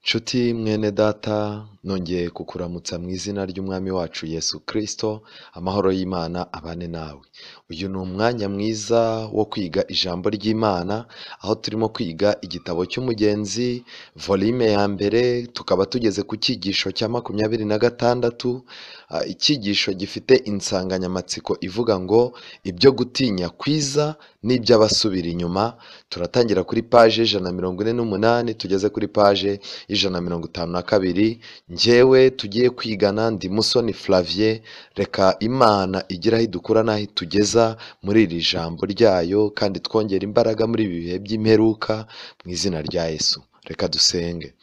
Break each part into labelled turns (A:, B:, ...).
A: Nshuti mwene data, nongeye kukuramutsa mu izina ry'Umwami wacu Yesu Kristo, amahoro y'Imana abane nawe. Uyu ni umwanya mwiza wo kwiga ijambo ry'Imana, aho turimo kwiga igitabo cy'Umugenzi, volume ya mbere, tukaba tugeze ku cyigisho cya 26, icyigisho gifite insanganyamatsiko ivuga ngo ibyo gutinya kwiza n'iby'abasubira inyuma. Turatangira kuri paje 148 tugeze kuri paje 152. Njyewe tugiye kwigana ndi Musoni Flavie. Reka Imana igira aho idukura n'aho itugeza muri iri jambo ryayo, kandi twongera imbaraga muri ibi bihe by'imperuka mu izina rya Yesu. Reka dusenge.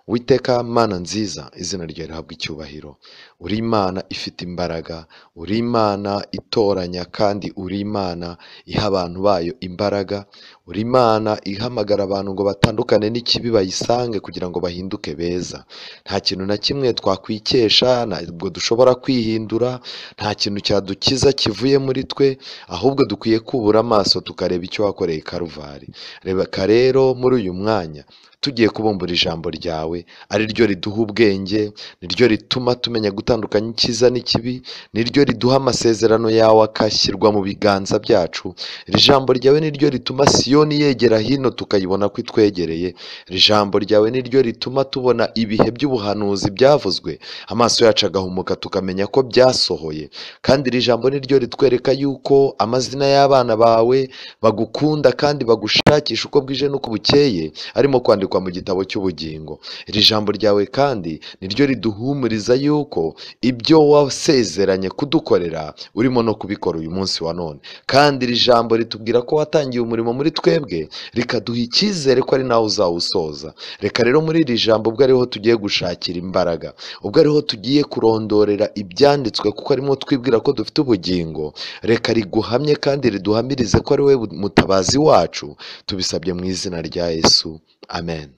A: Uwiteka Mana nziza, izina ryawe rihabwe icyubahiro. Uri Imana ifite imbaraga, uri Imana itoranya, kandi uri Imana iha abantu bayo imbaraga, uri Imana ihamagara abantu ngo batandukane n'ikibi bayisange kugira ngo bahinduke beza. Nta kintu na kimwe twakwikesha, ntabwo dushobora kwihindura, nta kintu cyadukiza kivuye muri twe, ahubwo dukwiye kubura amaso tukareba icyo wakoreye Karuvari. Reka rero muri uyu mwanya tugiye kubumbura ijambo ryawe, ari ryo riduha ubwenge, niryo rituma tumenya gutandukanya icyiza n'ikibi, niryo riduha amasezerano yawe akashyirwa mu biganza byacu. Iri jambo ryawe niryo rituma Siyoni yegera hino tukayibona ko itwegereye. Iri jambo ryawe niryo rituma tubona ibihe by'ubuhanuzi byavuzwe, amaso yacu agahumuka tukamenya ko byasohoye. Kandi iri jambo niryo ritwereka yuko amazina y'abana bawe bagukunda kandi bagushakisha uko bwije n'uko bukeye arimo kwandikwa mu gitabo cy'ubugingo. Iri jambo ryawe kandi niryo riduhumuriza yuko ibyo wasezeranye kudukorera urimo no kubikora uyu munsi wa none. Kandi iri jambo ritubwira ko watangiye umurimo muri twebwe, rikaduha icyizere ko ari nawe uzawusoza. Reka rero muri iri jambo ubwo ariho tugiye gushakira imbaraga, ubwo ariho tugiye kurondorera ibyanditswe, kuko arimo twibwira ko dufite ubugingo. Reka riguhamye kandi riduhamirize ko ari we mutabazi wacu. Tubisabye mu izina rya Yesu, amen.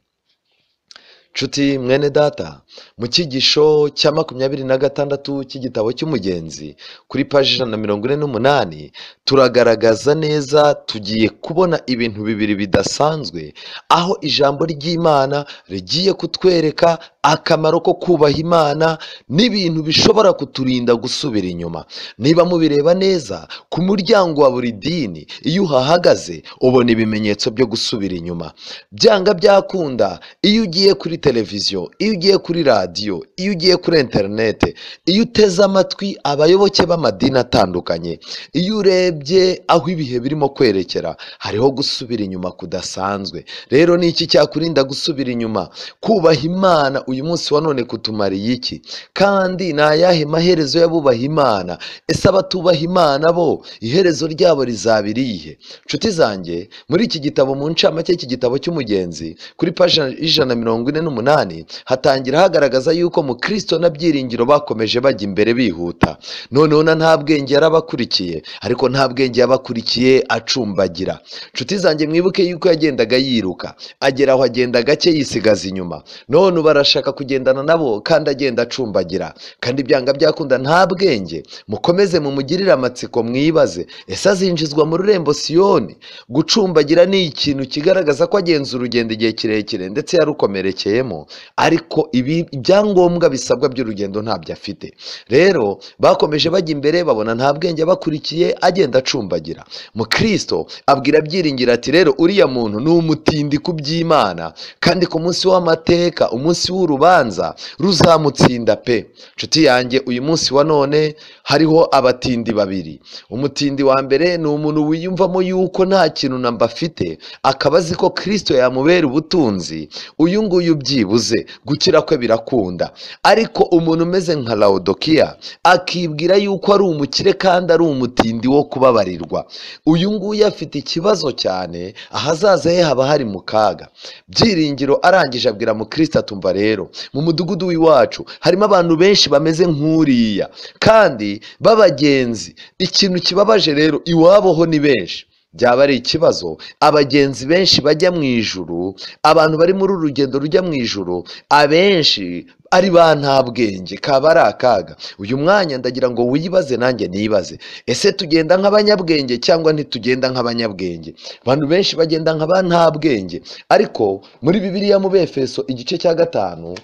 A: Nshuti mwene data, mu cyigisho cya 26 cy'igitabo cy'Umugenzi kuri paji 148 turagaragaza neza, tugiye kubona ibintu bibiri bidasanzwe, aho ijambo ry'Imana rigiye kutwereka akamaro ko kubaha Imana n'ibintu bishobora kuturinda gusubira inyuma. Niba mubireba neza, ku muryango wa buri dini iyo uhahagaze ubona ibimenyetso byo gusubira inyuma. Byanga byakunda, iyo ugiye kuri televiziyo, iyo ugiye kuri radiyo, iyo ugiye kuri interinete, iyo uteze amatwi abayoboke b'amadini atandukanye, iyo urebye aho ibihe birimo kwerekera, hariho gusubira inyuma kudasanzwe. Rero ni iki cyakurinda gusubira inyuma? Kubaha Imana uyu munsi wa none kutumariye iki? Kandi ni ayahe maherezo y'abubaha Imana? Ese abatubaha Imana bo iherezo ryabo rizaba irihe? Nshuti zanjye, muri iki gitabo, mu ncamake y'iki gitabo cy'Umugenzi kuri paji 148 hatangira hagaragaza yuko mu Kristo na Byiringiro bakomeje bajya imbere bihuta. Noneho na nta bwenge yarabakurikiye, ariko nta bwenge yabakurikiye acumbagira. Nshuti zanjye, mwibuke yuko yagendaga yiruka, agera aho agenda gake yisigaza inyuma. None barashaka kugendana nabo kandi agenda acumbagira, kandi byanga byakunda nta bwenge. Mukomeze mumugirire amatsiko, mwibaze ese azinjizwa mu rurembo Siyoni? Gucumbagira ni ikintu kigaragaza ko agenza urugendo igihe kirekire ndetse yarukomerekeyemo, ariko ibi ibyangombwa bisabwa by'urugendo ntabyo afite. Rero bakomeje bajya imbere, babona nta bwenge bakurikiye agenda acumbagira. Mu Kristo abwira Byiringiro ati rero uriya muntu ni umutindi ku by'Imana, kandi ku munsi w'amateka, umunsi w'urubanza ruzamutsinda pe. Nshuti yanjye, uyu munsi wa none hariho abatindi babiri. Umutindi wa mbere ni umuntu wiyumvamo yuko nta kintu namba afite, akaba azi ko Kristo yamubera ubutunzi. Uyu nguyu byibuze gukira kwe birakunda. Ariko umuntu umeze nka Laodikiya akibwira yuko ari umukire kandi ari umutindi wo kubabarirwa, uyu nguyu afite ikibazo cyane, ahazaza he haba hari mu kaga. Byiringiro arangije abwira mu Kristo atumva rero mu mudugudu w'iwacu harimo abantu benshi bameze nk'uriya kandi b'abagenzi. Ikintu kibabaje rero, iwabo ho ni benshi. Byaba ari ikibazo abagenzi benshi bajya mu ijuru, abantu bari muri uru rugendo rujya mu ijuru, abenshi ari ba nta bwenge, kaba ari akaga. Uyu mwanya ndagira ngo wibaze nanjye nibaze, ese tugenda nk'abanyabwenge cyangwa ntitugenda nk'abanyabwenge? Abantu benshi bagenda nka ba nta bwenge, ariko muri Bibiliya mu Befeso igice cya 5,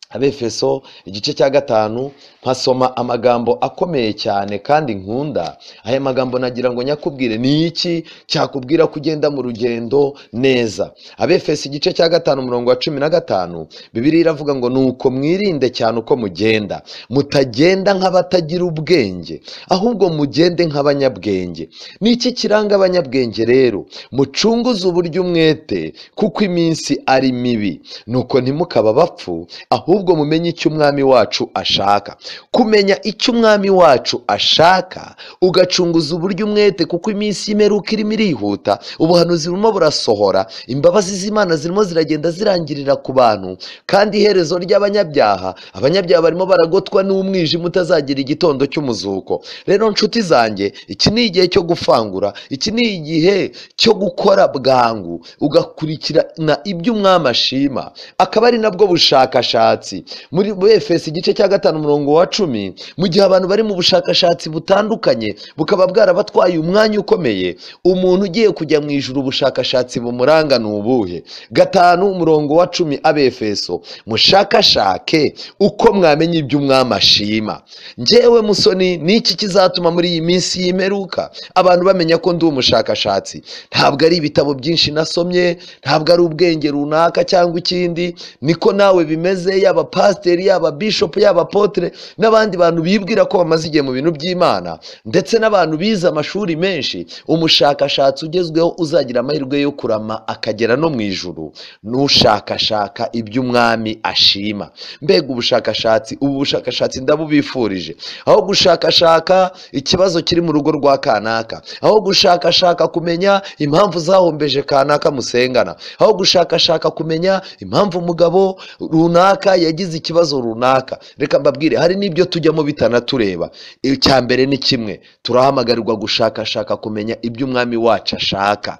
A: Abefeso igice cya 5, mpasoma amagambo akomeye cyane kandi nkunda. Aya magambo nagira ngo nyakubwire ni iki cyakubwira kugenda mu rugendo neza. Abefeso igice cya 5 umurongo wa 15, Bibiliya iravuga ngo nuko mwirinde cyane uko mugenda, mutagenda nk'abatagira ubwenge, ahubwo mugende nk'abanyabwenge. Ni iki kiranga abanyabwenge rero? Mucunguze uburyo umwete, kuko iminsi ari mibi. Nuko ntimukaba bapfu, ahubwo mumenye icyo umwami wacu ashaka. Kumenya icyo umwami wacu ashaka, ugacunguza uburyo umwete, kuko iminsi y'imperuka irimo irihuta, ubuhanuzi burimo burasohora, imbabazi z'Imana zirimo ziragenda zirangirira ku bantu, kandi iherezo ry'abanyabyaha, abanyabyaha barimo baragotwa n'umwijima utazagira igitondo cy'umuzuko. Rero nshuti zanjye, iki ni igihe cyo gufangura, iki ni igihe cyo gukora bwangu, ugakurikirana ibyo umwami ashima, akaba ari nabwo bushakashatsi. Muri Efeso igice cya 5 umurongo wa 10, mu gihe abantu bari mu bushakashatsi butandukanye bukaba bwarabatwaye umwanya ukomeye, umuntu ugiye kujya mu ijuru ubushakashatsi bumuranga ni ubuhe? 5 umurongo wa 10 Abefeso, mushakashake uko mwamenya ibyo umwami ashima. Njyewe Musoni, ni iki kizatuma muri iyi minsi y'imperuka abantu bamenya ko ndi umushakashatsi? Ntabwo ari ibitabo byinshi nasomye, ntabwo ari ubwenge runaka cyangwa ikindi, niko nawe bimeze, yaba pasiteri, yaba bishop, yaba apotre n'abandi bantu bibwira ko bamaze igihe mu bintu by'Imana, ndetse n'abantu bize amashuri menshi. Umushakashatsi ugezweho uzagira amahirwe yo kurama akagera no mu ijuru n'ushakashaka ibyo umwami ashima. Mbega ubushakashatsi! Ubu bushakashatsi ndabubifurije. Aho gushakashaka ikibazo kiri mu rugo rwa kanaka, aho gushakashaka kumenya impamvu zahombeje kanaka musengana, aho gushakashaka kumenya impamvu umugabo runaka yagize ikibazo runaka, reka mbabwire, hari n'ibyo tujyamo bitanatureba. Icya mbere ni kimwe, turahamagarirwa gushakashaka kumenya ibyo umwami wacu ashaka.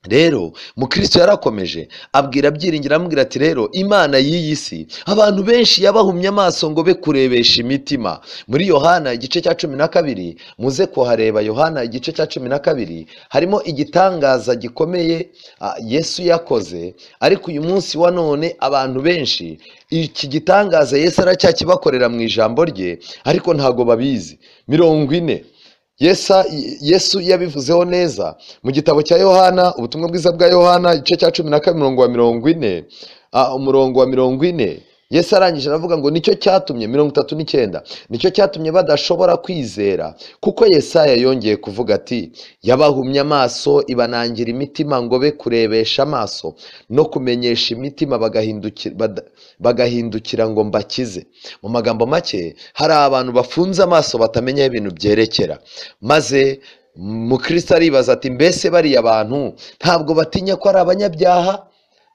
A: Rero mukristo yarakomeje abwira Byiringiro, amubwira ati rero Imana y'iyi si abantu benshi yabahumye amaso ngo be kurebesha imitima. Muri Yohana igice cya 12, muze kuhareba. Yohana igice cya 12 harimo igitangaza gikomeye Yesu yakoze, ariko uyu munsi wa none abantu benshi iki gitangaza Yesu aracyakibakorera mu ijambo rye, ariko ntago babizi. 40 Yesu yabivuzeho neza mu gitabo cya Yohana, ubutumwa bwiza bwa Yohana igice cya 12 umurongo wa 40, umurongo wa 40. Yesu arangije aravuga ngo nicyo cyatumye 39, nicyo cyatumye badashobora kwizera, kuko Yesaya yongeye kuvuga ati yabahumye amaso ibanangira imitima ngo be kurebesha amaso no kumenyesha imitima bagahindukira ngo mbakize. Mu magambo make, hari abantu bafunze amaso batamenya ibintu byerekera. Maze mukristo aribaza ati mbese bariya bantu ntabwo batinya ko ari abanyabyaha?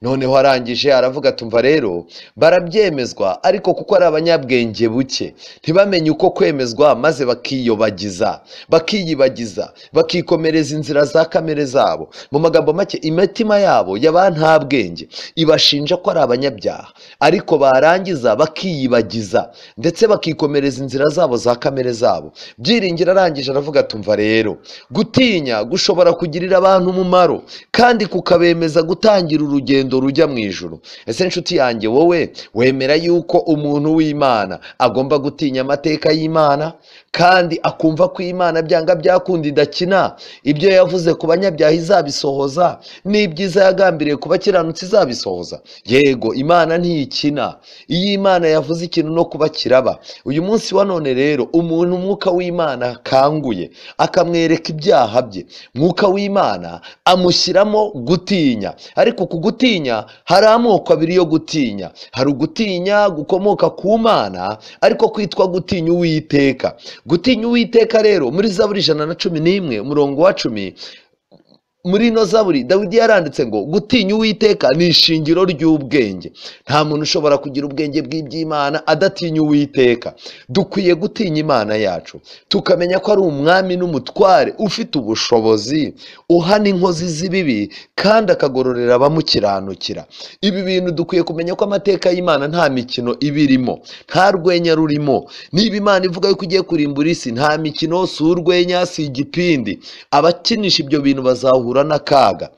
A: Noneho arangije aravuga tumva rero barabyemezwa, ariko kuko ari abanyabwenge buke ntibamenye uko kwemezwa, maze bakiyobagiza, bakiyibagiza, bakikomereza inzira za kamere zabo. Mu magambo make, imitima yabo yaba nta bwenge ibashinja ko ari abanyabyaha, ariko barangiza bakiyibagiza ndetse bakikomereza inzira zabo za kamere zabo. Byiringiro arangije aravuga tumva rero gutinya gushobora kugirira abantu umumaro kandi kukabemeza gutangira urugendo rujya mu ijuru. Ese nshuti yanjye, wowe wemera yuko umuntu w'Imana agomba gutinya amateka y'Imana kandi akumva ko Imana byanga byakunda idakina, ibyo yavuze ku banyabyaha izabisohoza, n'ibyiza yagambiriye ku bakiranutsi izabisohoza? Yego, Imana ntiyikina. Iyo Imana yavuze ikintu no kuba kiraba. Uyu munsi wa none rero umuntu umwuka w'Imana akanguye akamwereka ibyaha bye, mwuka w'Imana amushyiramo gutinya. Ariko ku gutinya hari amoko abiri yo gutinya. Hari ugutinya gukomoka ku Mana, ariko kwitwa gutinya Uwiteka. Gutinya Uwiteka rero muri Zaburi 111 umurongo wa 10, muri ino Zaburi Dawidi yaranditse ngo gutinya Uwiteka ni ishingiro ry'ubwenge. Nta muntu ushobora kugira ubwenge bw'iby'Imana adatinya Uwiteka. Dukwiye gutinya Imana yacu, tukamenya ko ari umwami n'umutware ufite ubushobozi, uhana inkozi z'ibibi kandi akagororera abamukiranukira. Ibi bintu dukwiye kumenya ko amateka y'Imana nta mikino ibirimo, nta rwenya rurimo. Niba Imana ivuga yuko igiye kurimbura isi, nta mikino, si urwenya, si igipindi. Abakinisha ibyo bintu bazahura n'akaga.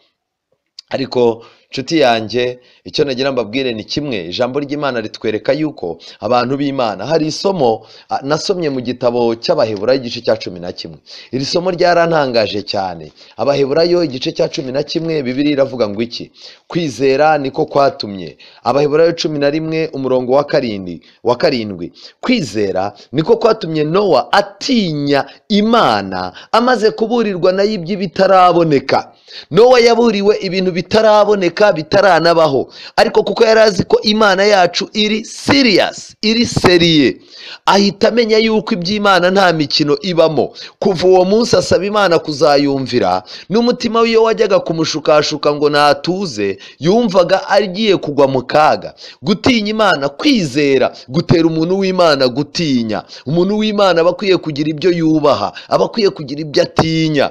A: Ariko nshuti yanjye, icyo nagira mbabwire ni kimwe, ijambo ry'Imana ritwereka yuko abantu b'Imana, hari isomo nasomye mu gitabo cy'Abaheburayo igice cya 11. Iri somo ryarantangaje cyane. Abaheburayo igice cya 11, Bibiliya iravuga ngo iki? Kwizera niko kwatumye. Abaheburayo 11 umurongo wa 7. Kwizera niko kwatumye Nowa atinya Imana amaze kuburirwa nayo iby'ibitaraboneka. Nowa yaburiwe ibintu bitaraboneka, bitaranabaho, ariko kuko yari azi ko Imana yacu iri serious, iri seriye, ahita amenya yuko iby'Imana nta mikino ibamo. Kuva uwo munsi asaba Imana kuzayumvira, n'umutima we iyo wajyaga kumushukashuka ngo natuze, yumvaga agiye kugwa mu kaga. Gutinya Imana, kwizera gutera umuntu w'Imana gutinya. Umuntu w'Imana aba akwiye kugira ibyo yubaha, aba akwiye kugira ibyo atinya.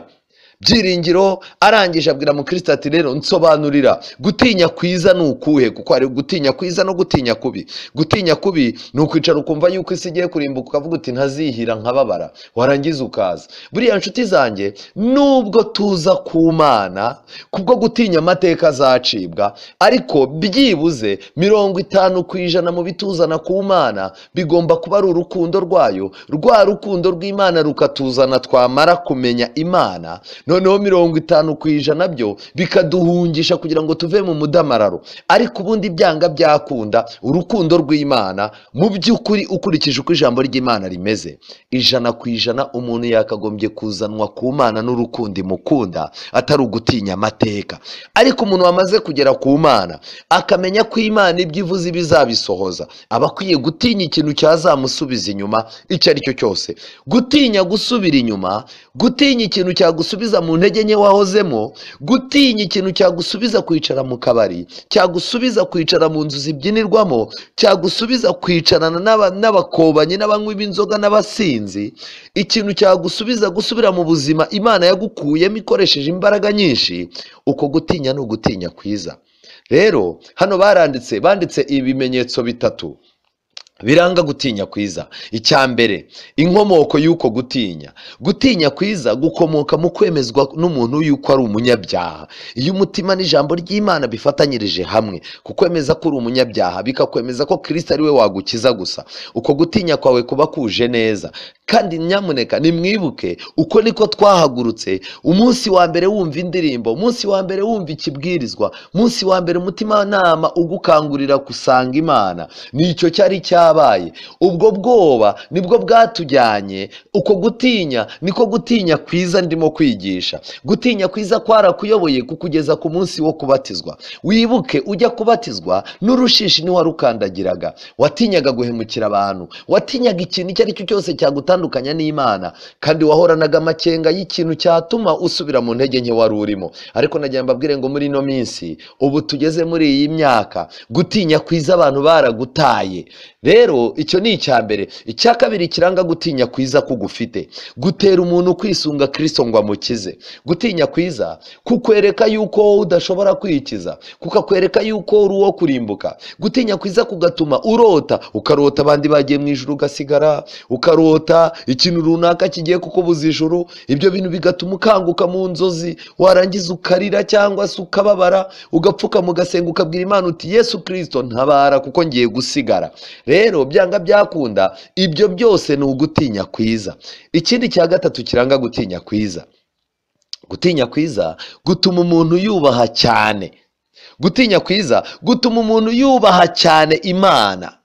A: Byiringiro arangije abwira mukristo ati rero nsobanurira gutinya kwiza ni ukuhe, kuko hari gutinya kwiza no gutinya kubi. Gutinya kubi ni ukwicara ukumva yuko isi igiye kurimbuka ukavuga uti ntazihira nkababara, warangiza ukaza. Buriya nshuti zanjye, nubwo tuza ku Mana kubwo gutinya amateka azacibwa, ariko byibuze 50% mu bituzana ku Mana bigomba kuba ari urukundo rwayo, rwa rukundo rw'Imana rukatuzana twamara kumenya Imana. Noneho 50% byo bikaduhungisha kugira ngo tuve mu mudamararo. Ariko ubundi byanga byakunda, urukundo rw'Imana mu by'ukuri ukurikije uko ijambo ry'Imana rimeze, 100% umuntu yakagombye kuzanwa ku Mana n'urukundo imukunda, atari ugutinya amateka. Ariko umuntu wamaze kugera ku Mana akamenya ko Imana ibyo ivuze ibizabisohoza, aba akwiye gutinya ikintu cyazamusubiza inyuma icyo ari cyo cyose. Gutinya gusubira inyuma, gutinya ikintu cyagusubiza mu ntege nke wahozemo, gutinya ikintu cyagusubiza kwicara mu kabari, cyagusubiza kwicara mu nzu zibyinirwamo, cyagusubiza kwicarana n'abakobanyi n'abanywi b'inzoga n'abasinzi, ikintu cyagusubiza gusubira mu buzima Imana yagukuyemo ikoresheje imbaraga nyinshi. Uko gutinya ni ugutinya kwiza. Rero hano baranditse, banditse ibimenyetso bitatu biranga gutinya kwiza. Icya mbere, inkomoko y'uko gutinya. Gutinya kwiza gukomoka mu kwemezwa n'umuntu yuko ari umunyabyaha. Iyo umutima n'ijambo ry'Imana bifatanyirije hamwe kukwemeza ko uri umunyabyaha, bikakwemeza ko Kristo ari we wagukiza gusa, uko gutinya kwawe kuba kuje neza. Kandi nyamuneka nimwibuke, uko niko twahagurutse umunsi wa mbere wumva indirimbo, umunsi wa mbere wumva ikibwirizwa, umunsi wa mbere umutima nama ugukangurira gusanga Imana. Nicyo cyari cyabaye. Ubwo bwoba nibwo bwatujyanye. Uko gutinya niko gutinya kwiza ndimo kwigisha. Gutinya kwiza kwarakuyoboye kukugeza ku munsi wo kubatizwa. Wibuke ujya kubatizwa n'urushishi ni warukandagiraga, watinyaga guhemukira abantu, watinyaga ikintu icyo ari cyo cyose cyagutandukanya n'Imana, kandi wahoranaga amakenga y'ikintu cyatuma usubira mu ntege nke wari urimo. Ariko nagira mbabwire ngo muri ino minsi, ubu tugeze muri iyi myaka, gutinya kwiza abantu baragutaye. Rero icyo ni icya mbere. Icya kabiri kiranga gutinya kwiza kugufite, gutera umuntu kwisunga Kristo ngo amukize. Gutinya kwiza kukwereka yuko wowe udashobora kwikiza, kukakwereka yuko uri uwo kurimbuka. Gutinya kwiza kugatuma urota, ukarota abandi bagiye mu ijuru ugasigara, ukarota ikintu runaka kigiye kukubuza ijuru. Ibyo bintu bigatuma ukanguka mu nzozi, warangiza ukarira cyangwa se ukababara, ugapfuka mugasenga ukabwira Imana uti Yesu Kristo ntabara kuko ngiye gusigara. Rero byanga byakunda, ibyo byose ni ugutinya kwiza. Ikindi cya gatatu kiranga gutinya kwiza, gutinya kwiza gutuma umuntu yubaha cyane. Gutinya kwiza gutuma umuntu yubaha cyane Imana,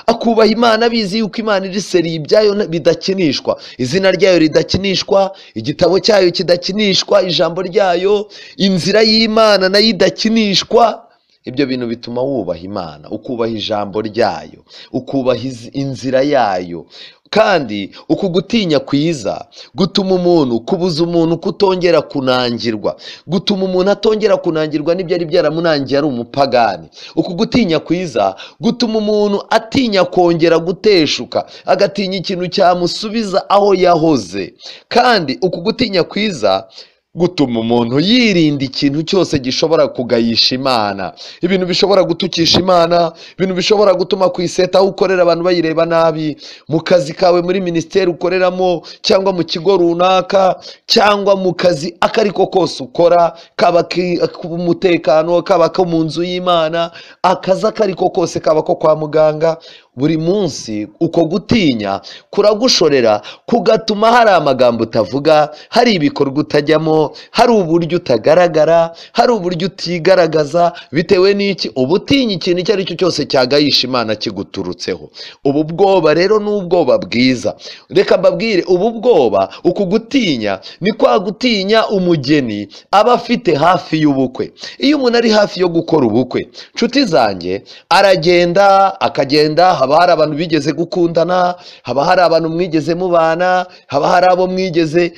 A: akubaha Imana abizi yuko Imana iri seri, ibyayo bidakinishwa, izina ryayo ridakinishwa, igitabo cyayo kidakinishwa, ijambo ryayo, inzira y'Imana nayo idakinishwa. Ibyo bintu bituma wubaha Imana, ukubaha ijambo ryayo, ukubaha inzira yayo. Kandi uku gutinya kwiza gutuma umuntu, kubuza umuntu kutongera kunangirwa, gutuma umuntu atongera kunangirwa n'ibyo ari byaramunangiye ari umupagani. Uku gutinya kwiza gutuma umuntu atinya kongera guteshuka, agatinya ikintu cyamusubiza aho yahoze. Kandi uku gutinya kwiza Gutuma umuntu yirinda ikintu cyose gishobora kugayisha Imana, ibintu bishobora gutukisha Imana, ibintu bishobora gutuma ku iseta aho ukorera abantu bayireba nabi, mu kazi kawe, muri minisiteri ukoreramo, cyangwa mu kigo runaka, cyangwa mu kazi ako ariko kose ukora, kaba k'umutekano, kaba ko mu nzu y'Imana, akazi ako ariko kose, kaba ko kwa muganga. Buri munsi uko gutinya kuragushorera, kugatuma hari amagambo utavuga, hari ibikorwa utajyamo, hari uburyo utagaragara, hari uburyo utigaragaza. Bitewe n'iki? Uba utinya ikintu icyo ari cyo cyose cyagayisha Imana kiguturutseho. Ubu bwoba rero ni ubwoba bwiza. Reka mbabwire, ubu bwoba, uku gutinya ni kwa gutinya umugeni aba afite hafi y'ubukwe. Iyo umuntu ari hafi yo gukora ubukwe, nshuti zanjye, aragenda akagenda, haba hari abantu bigeze gukundana, haba hari abantu mwigeze mubana, haba hari abo mwigeze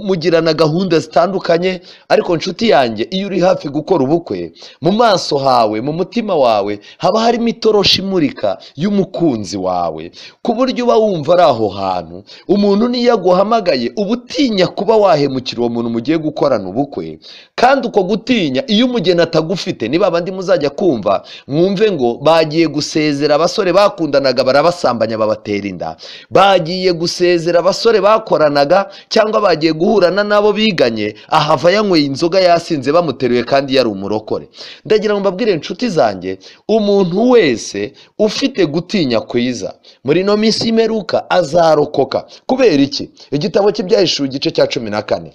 A: mugirana gahunda zitandukanye. Ariko nshuti yanjye, iyo uri hafi gukora ubukwe, mu maso hawe, mu mutima wawe, haba harimo itoroshi imurika y'umukunzi wawe, ku buryo uba wumva ari aho hantu. Umuntu niyo aguhamagaye, uba utinya kuba wahemukira uwo muntu mugiye gukorana ubukwe. Kandi uko gutinya, iyo umugeni atagufite, niba abandi muzajya kumva mwumve ngo bagiye gusezera abasore bakundanaga barabasambanya babatera inda, bagiye gusezera abasore bakoranaga, cyangwa bagiye guhurana n'abo biganye, ahava yanyweye inzoga yasinze bamuteruye kandi yari umurokore. Ndagira ngo mbabwire inshuti zanjye, umuntu wese ufite gutinya kwiza muri ino minsi y'imperuka azarokoka. Kubera iki? Igitabo cy'Ibyahishuwe igice cya 14,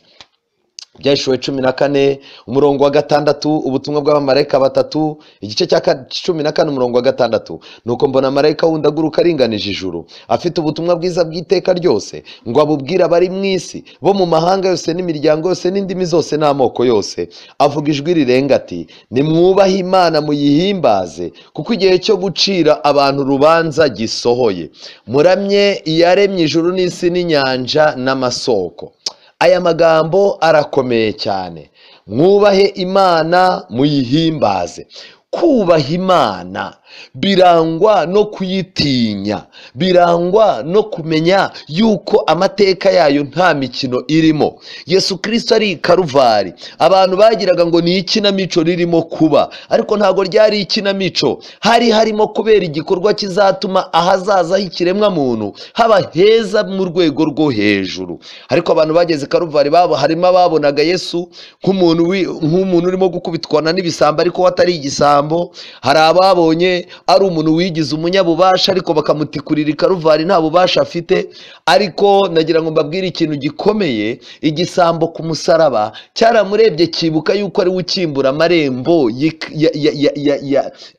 A: Ibyahishuwe 14 umurongo wa 6, ubutumwa bw'abamarayika batatu, igice cya 14 umurongo wa 6. Nuko mbona marayika wundi aguruka aringanije ijuru, afite ubutumwa bwiza bw'iteka ryose, ngo abubwire abari mu isi bo mu mahanga yose n'imiryango yose n'indimi zose n'amoko yose, avuga ijwi rirenga ati: nimwubahe Imana muyihimbaze, kuko igihe cyo gucira abantu urubanza gisohoye. Muramye iyaremye ijuru n'isi n'inyanja n'amasoko. Aya magambo arakomeye cyane. Mwubahe Imana muyihimbaze. Kubaha Imana birangwa no kuyitinya, birangwa no kumenya yuko amateka yayo nta mikino irimo. Yesu Kristo ari i Karuvari, abantu bagiraga ngo ni ikinamico ririmo kuba, ariko ntabwo ryari ikinamico. Hari harimo kubera igikorwa kizatuma ahazaza h'ikiremwa muntu haba heza mu rwego rwo hejuru. Ariko abantu bageze i Karuvari babo, harimo ababonaga Yesu nk'umuntu urimo gukubitwana n'ibisambo ariko atari igisambo. Hari ababonye ari umuntu wigize umunyabubasha ariko bakamutikurira i Karuvari nta bubasha afite. Ariko nagira ngo mbabwire ikintu gikomeye, igisambo ku musaraba cyaramurebye kibuka yuko ari we ukimbura amarembo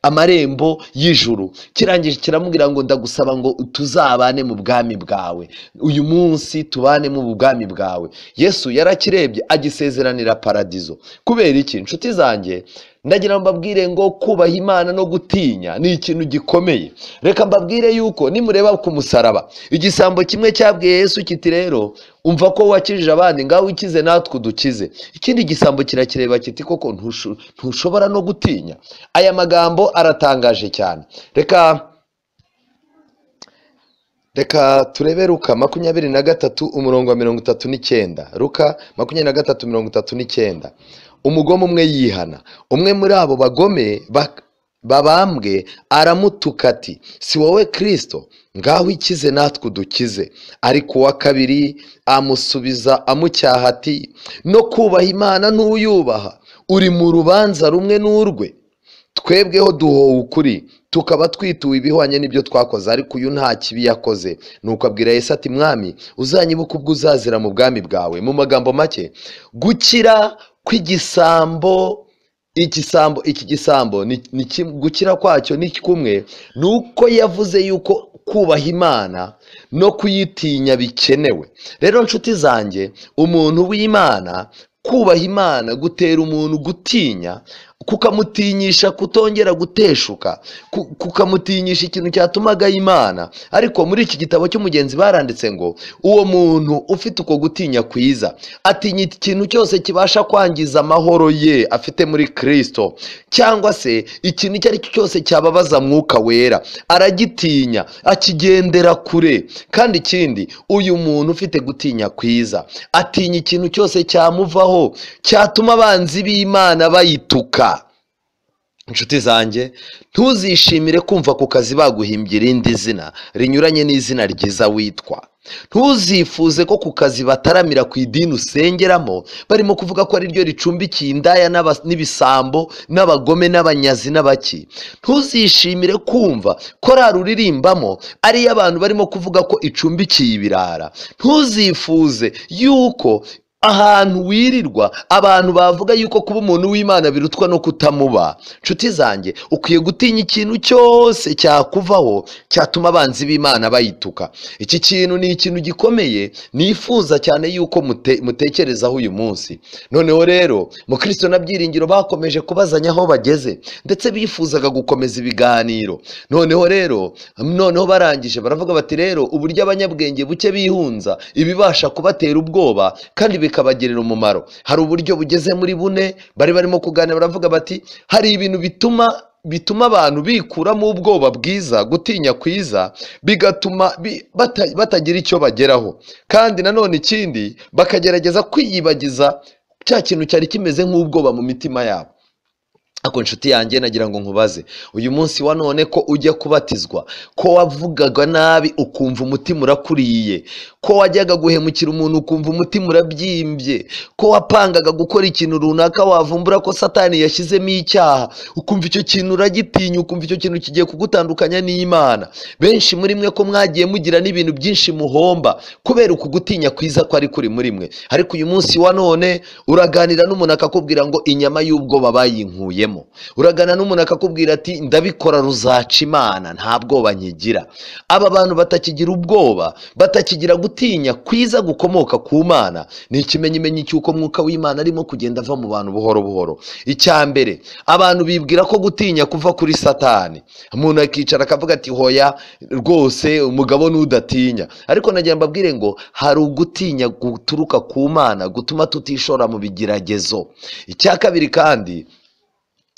A: amarembo y'ijuru. Kirangije kiramubwira ngo ndagusaba ngo tuzabane mu bwami bwawe, uyu munsi tubane mu bwami bwawe. Yesu yarakirebye agisezeranira paradizo. Kubera iki? Nshuti zanjye, ndagira ngo mbabwire ngo kubaha Imana no gutinya ni ikintu gikomeye. Reka mbabwire yuko nimureba ku musaraba, igisambo kimwe cyabwiye Yesu kiti rero umva ko wakijije abandi, ngaho ukize natwe udukize. Ikindi gisambo kirakireba kiti koko ntushobora no gutinya. Aya magambo aratangaje cyane. Reka turebe Luka 23 umurongo wa 39. Luka 23:39. Umugome umwe yihana, umwe muri abo bagome babambwe aramutuka ati: si wowe Kristo? Ngaho ikize natwe udukize. Ariko uwa kabiri amusubiza amucyaha ati: no kubaha Imana ntuyubaha, uri mu rubanza rumwe n'urwe. Twebweho duhowe ukuri, tukaba twituwe ibihwanye n'ibyo twakoze, ariko uyu nta kibi yakoze. Nuko abwira Yesu ati: Mwami, uzanyibuka ubwo uzazira mu bwami bwawe. Mu magambo make, gukira kw'igisambo, igisambo iki gisambo ni gukira kwacyo ni kumwe nuko yavuze yuko kubaha Imana no kuyitinya bikenewe. Rero nshuti zanjye, umuntu w'Imana, kubaha Imana gutera umuntu gutinya, kukamutinyisha kutongera guteshuka, kukamutinyisha ikintu cyatumaga Imana. Ariko muri iki gitabo cy'umugenzi baranditse ngo uwo muntu ufite uko gutinya kwiza atinya ikintu cyose kibasha kwangiza amahoro ye afite muri Kristo, cyangwa se ikintu icyo ari cyo cyose cyababaza Mwuka Wera, aragitinya, akigendera kure. Kandi ikindi, uyu muntu ufite gutinya kwiza atinya ikintu cyose cyamuvaho cyatuma abanzi b'Imana bayituka. Inshuti zanjye, ntuzishimire kumva ku kazi baguhimbye irindi zina rinyuranye n'izina ryiza witwa. Ntuzifuze ko ku kazi bataramira ku idini usengeramo barimo kuvuga ko ari ryo ricumbikiye indaya n'ibisambo n'abagome n'abanyazi n'abaki. Ntuzishimire kumva korali uririmbamo ari iy'abantu barimo kuvuga ko icumbikiye ibirara. Ntuzifuze yuko ahantu wirirwa abantu bavuga yuko kuba umuntu w'Imana birutwa no kutamuba. Nshuti zanjye, ukwiye gutinya ikintu cyose cyakuvaho cyatuma abanzi b'Imana bayituka. Iki kintu ni ikintu gikomeye nifuza cyane yuko mutekerezaho uyu munsi. Noneho rero Mukristo na Byiringiro bakomeje kubazanya aho bageze, ndetse bifuzaga gukomeza ibiganiro. Noneho rero barangije baravuga bati rero uburyo abanyabwenge buke bihunza ibibasha kubatera ubwoba kandi bikabagirira umumaro. Hari uburyo bugeze muri bune bari barimo kuganira, baravuga bati hari ibintu bituma abantu bikuramo ubwoba bwiza, gutinya kwiza, bigatuma batagira icyo bageraho. Kandi nanone ikindi, bakagerageza kwiyibagiza cya kintu cyari kimeze nk'ubwoba mu mitima yabo. Ako nshuti yanjye, nagira ngo nkubaze uyu munsi wa none ko ujya kubatizwa, ko wavugaga nabi ukumva umutima urakuriye, ko wajyaga guhemukira umuntu ukumva umutima urabyimbye, ko wapangaga gukora ikintu runaka wavumbura ko Satani yashyizemo icyaha ukumva icyo kintu uragitinya, ukumva icyo kintu kigiye kugutandukanya n'Imana. Benshi muri mwe ko mwagiye mugira n'ibintu byinshi muhomba kubera uku gutinya kwiza ko ari kuri muri mwe. Ariko uyu munsi wa none uraganira n'umuntu akakubwira ngo inyama y'ubwoba bayinkuyemo. Uragana n'umuntu akakubwira ati ndabikora ruzaca Imana, nta bwoba nkigira. Aba bantu batakigira ubwoba, batakigira gutinya kwiza gukomoka ku Mana, ni ikimenyimenyi cy'uko Mwuka w'Imana arimo kugenda ava mu bantu buhoro buhoro. Icya mbere, abantu bibwira ko gutinya kuva kuri Satani. Umuntu akicara akavuga ati hoya rwose umugabo n'udatinya. Ariko nagira mbabwire ngo hari ugutinya guturuka ku Mana gutuma tutishora mu bigeragezo. Icya kabiri kandi,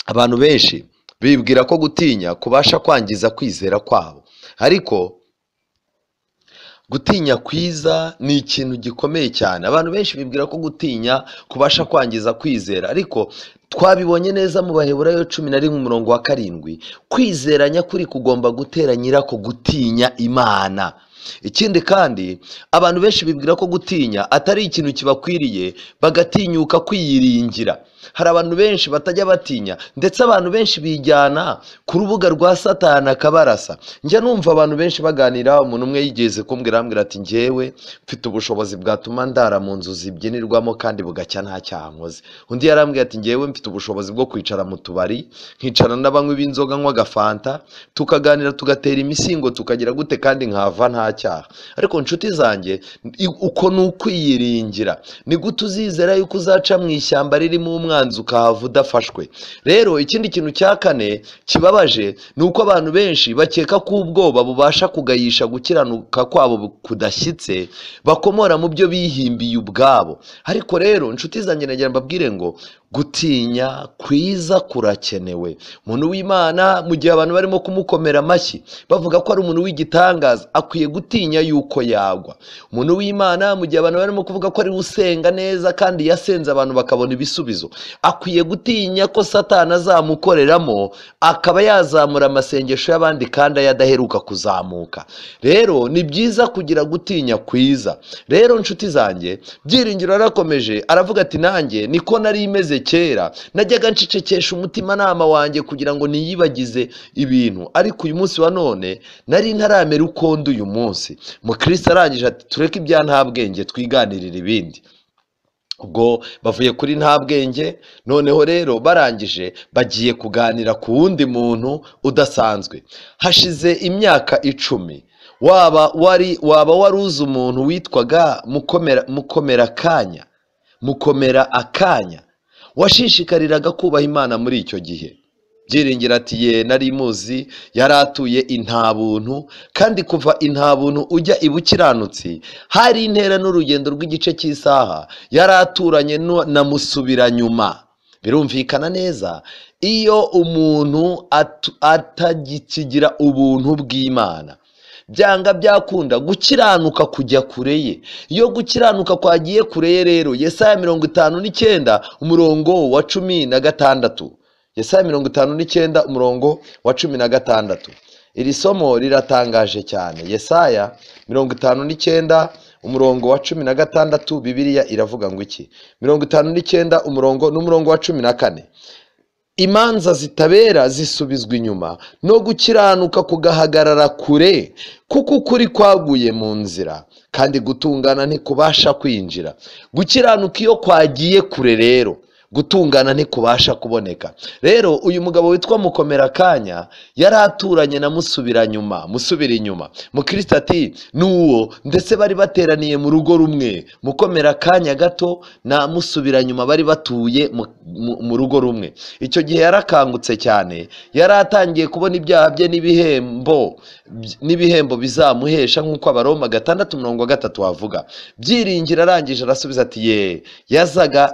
A: abantu benshi bibwira ko gutinya kubasha kwangiza kwizera kwabo. Ariko gutinya kwiza ni ikintu gikomeye cyane. Abantu benshi bibwira ko gutinya kubasha kwangiza kwizera, ariko twabibonye neza mu Baheburayo 11 umurongo wa 7, kwizera nyakuri kugomba gutera nyirako gutinya Imana. Ikindi kandi, abantu benshi bibwira ko gutinya atari ikintu kibakwiriye, bagatinyuka kwiyiringira. Hari abantu benshi batajya batinya, ndetse abantu benshi bijyana ku rubuga rwa Satani akabarasa. Njya numva abantu benshi baganira, umuntu umwe yigeze kumbwira ambwira ati njyewe mfite ubushobozi bwatuma ndara mu nzu zibyinirwamo kandi bugacya nta cyaha nkoze. Undi yarambwira ati njyewe mfite ubushobozi bwo kwicara mu tubari, nkicara n'abanywi b'inzoga nywa agafanta, tukaganira tugatera imisingo tukagira gute kandi nkava nta cyaha. Ariko nshuti zanjye, uko ni ukwiyiringira. Ni gute uzizera yuko uzaca mu ishyamba ririmo umwanzi ukahava udafashwe? Rero ikindi kintu cya kane kibabaje ni uko abantu benshi bakeka ko ubwoba bubasha kugayisha gukiranuka kwabo kudashyitse, bakomora mu byo bihimbiye ubwabo. Ariko rero nshuti zanjye, nagira mbabwire ngo gutinya kwiza kurakenewe. Umuntu w'Imana mu gihe abantu barimo kumukomera amashyi bavuga ko ari umuntu w'igitangaza, akwiye gutinya yuko yagwa. Umuntu w'Imana mu gihe abantu barimo kuvuga ko ari usenga neza kandi yasenze abantu bakabona ibisubizo, akwiye gutinya ko Satani azamukoreramo akaba yazamura amasengesho y'abandi kandi ayadaheruka kuzamuka. Rero ni byiza kugira gutinya kwiza. Rero nshuti zanjye, Byiringiro yarakomeje aravuga ati nanjye niko nari imeze kera, najyaga ncecekesha umutimanama wanjye kugira ngo niyibagize ibintu, ariko uyu munsi wa none nari ntaramera uko ndi uyu munsi. Mukristo arangije ati tureke ibya nta bwenge twiganirira ibindi. Ubwo bavuye kuri nta bwenge, noneho rero barangije bagiye kuganira ku wundi muntu udasanzwe. Hashize imyaka 10, waba waruzi umuntu witwaga Mukomera akanya. washishikariraga kubaha Imana muri icyo gihe. Byiringiro ati ye nari muzi, yari atuye Intabuntu, kandi kuva Intabuntu ujya Ibukiranutsi hari intera n'urugendo rw'igice cy'isaha, yari aturanye na Musubiranyuma. Birumvikana neza, iyo umuntu atagikigira ubuntu bw'Imana, byanga byakunda gukiranuka kujya kure ye. Iyo gukiranuka kwagiye kure ye rero, Yesaya 59 umurongo wa 16, Yesaya 59 umurongo wa 16. Iri somo riratangaje cyane. Yesaya 59 umurongo wa 16, Bibiliya iravuga ngo iki? 59 umurongo n'umurongo wa 14. Imanza zitabera zisubizwa inyuma, no gukiranuka kugahagarara kure, kuko ukuri kwaguye mu nzira, kandi gutungana ntikubasha kwinjira. Gukiranuka iyo kwagiye kure rero, gutungana ntikubasha kuboneka. Rero uyu mugabo witwa Mukomerakanya yari aturanye na Musubiranyuma, musubira inyuma. Mukristo ati nuwo, ndetse bari bateraniye mu rugo rumwe. Mukomerakanya gato na Musubiranyuma bari batuye mu rugo rumwe. Icyo gihe yarakangutse cyane, yari atangiye kubona ibyaha bye n'ibihembo bizamuhesha, nk'uko Abaroma 6:3 havuga. Byiringiro arangije arasubiza ati ye,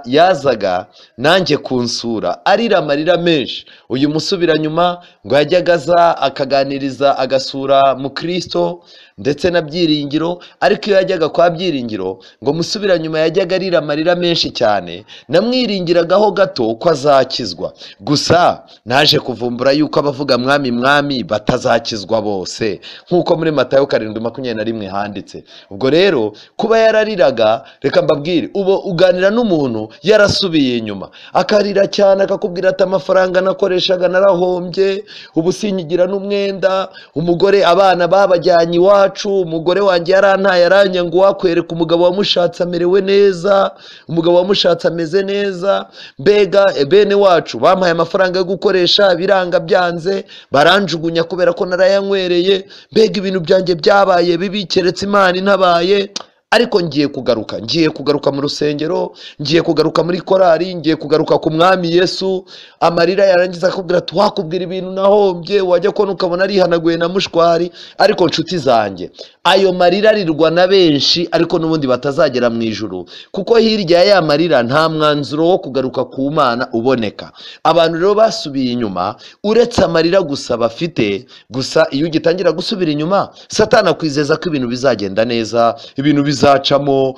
A: yazaga nanjye kunsura, arira amarira menshi. Uyu Musubiranyuma ngo yajyaga aza akaganiriza, agasura Mukristo ndetse na Byiringiro, ariko iyo yajyaga kwa Byiringiro ngo Musubiranyuma yajyaga arira amarira menshi cyane, namwiringiragaho gato ko azakizwa. Gusa naje kuvumbura yuko abavuga mwami mwami batazakizwa bose, nk'uko muri Matayo 7:21 handitse. Ubwo rero kuba yarariraga, reka mbabwire, ubo uganira n'umuntu yarasubiye inyuma, akarira cyane, akakubwira ati amafaranga nakoreshaga narahombye, ubu sinyigira n'umwenda, umugore abana babajyanye iwacu, umugore wanjye yarantaye aranyanga, wakwereka umugabo wamushatse amerewe neza, umugabo wamushatse ameze neza, mbega bene wacu bampaye amafaranga yo gukoresha biranga byanze, baranjugunya kubera ko narayanywereye, mbega ibintu byanjye byabaye bibi, keretse Imana intabaye. Ariko ngiye kugaruka mu rusengero, ngiye kugaruka muri korari, ngiye kugaruka ku mwami Yesu. Amarira yarangiza akubwira ati wakubwira ibintu nahombye, wajya kubona ukabona arihanaguye na mushwari. Ariko nshuti zanjye, ayo marira arirwa na benshi, ariko n'ubundi batazagera mu ijuru, kuko hirya ya marira nta mwanzuro wo kugaruka ku Mana uboneka. Abantu rero basubiye inyuma, uretse amarira gusa bafite. Gusa iyo ugitangira gusubira inyuma, Satani akwizeza ko ibintu bizagenda neza, ibintu bizacamo,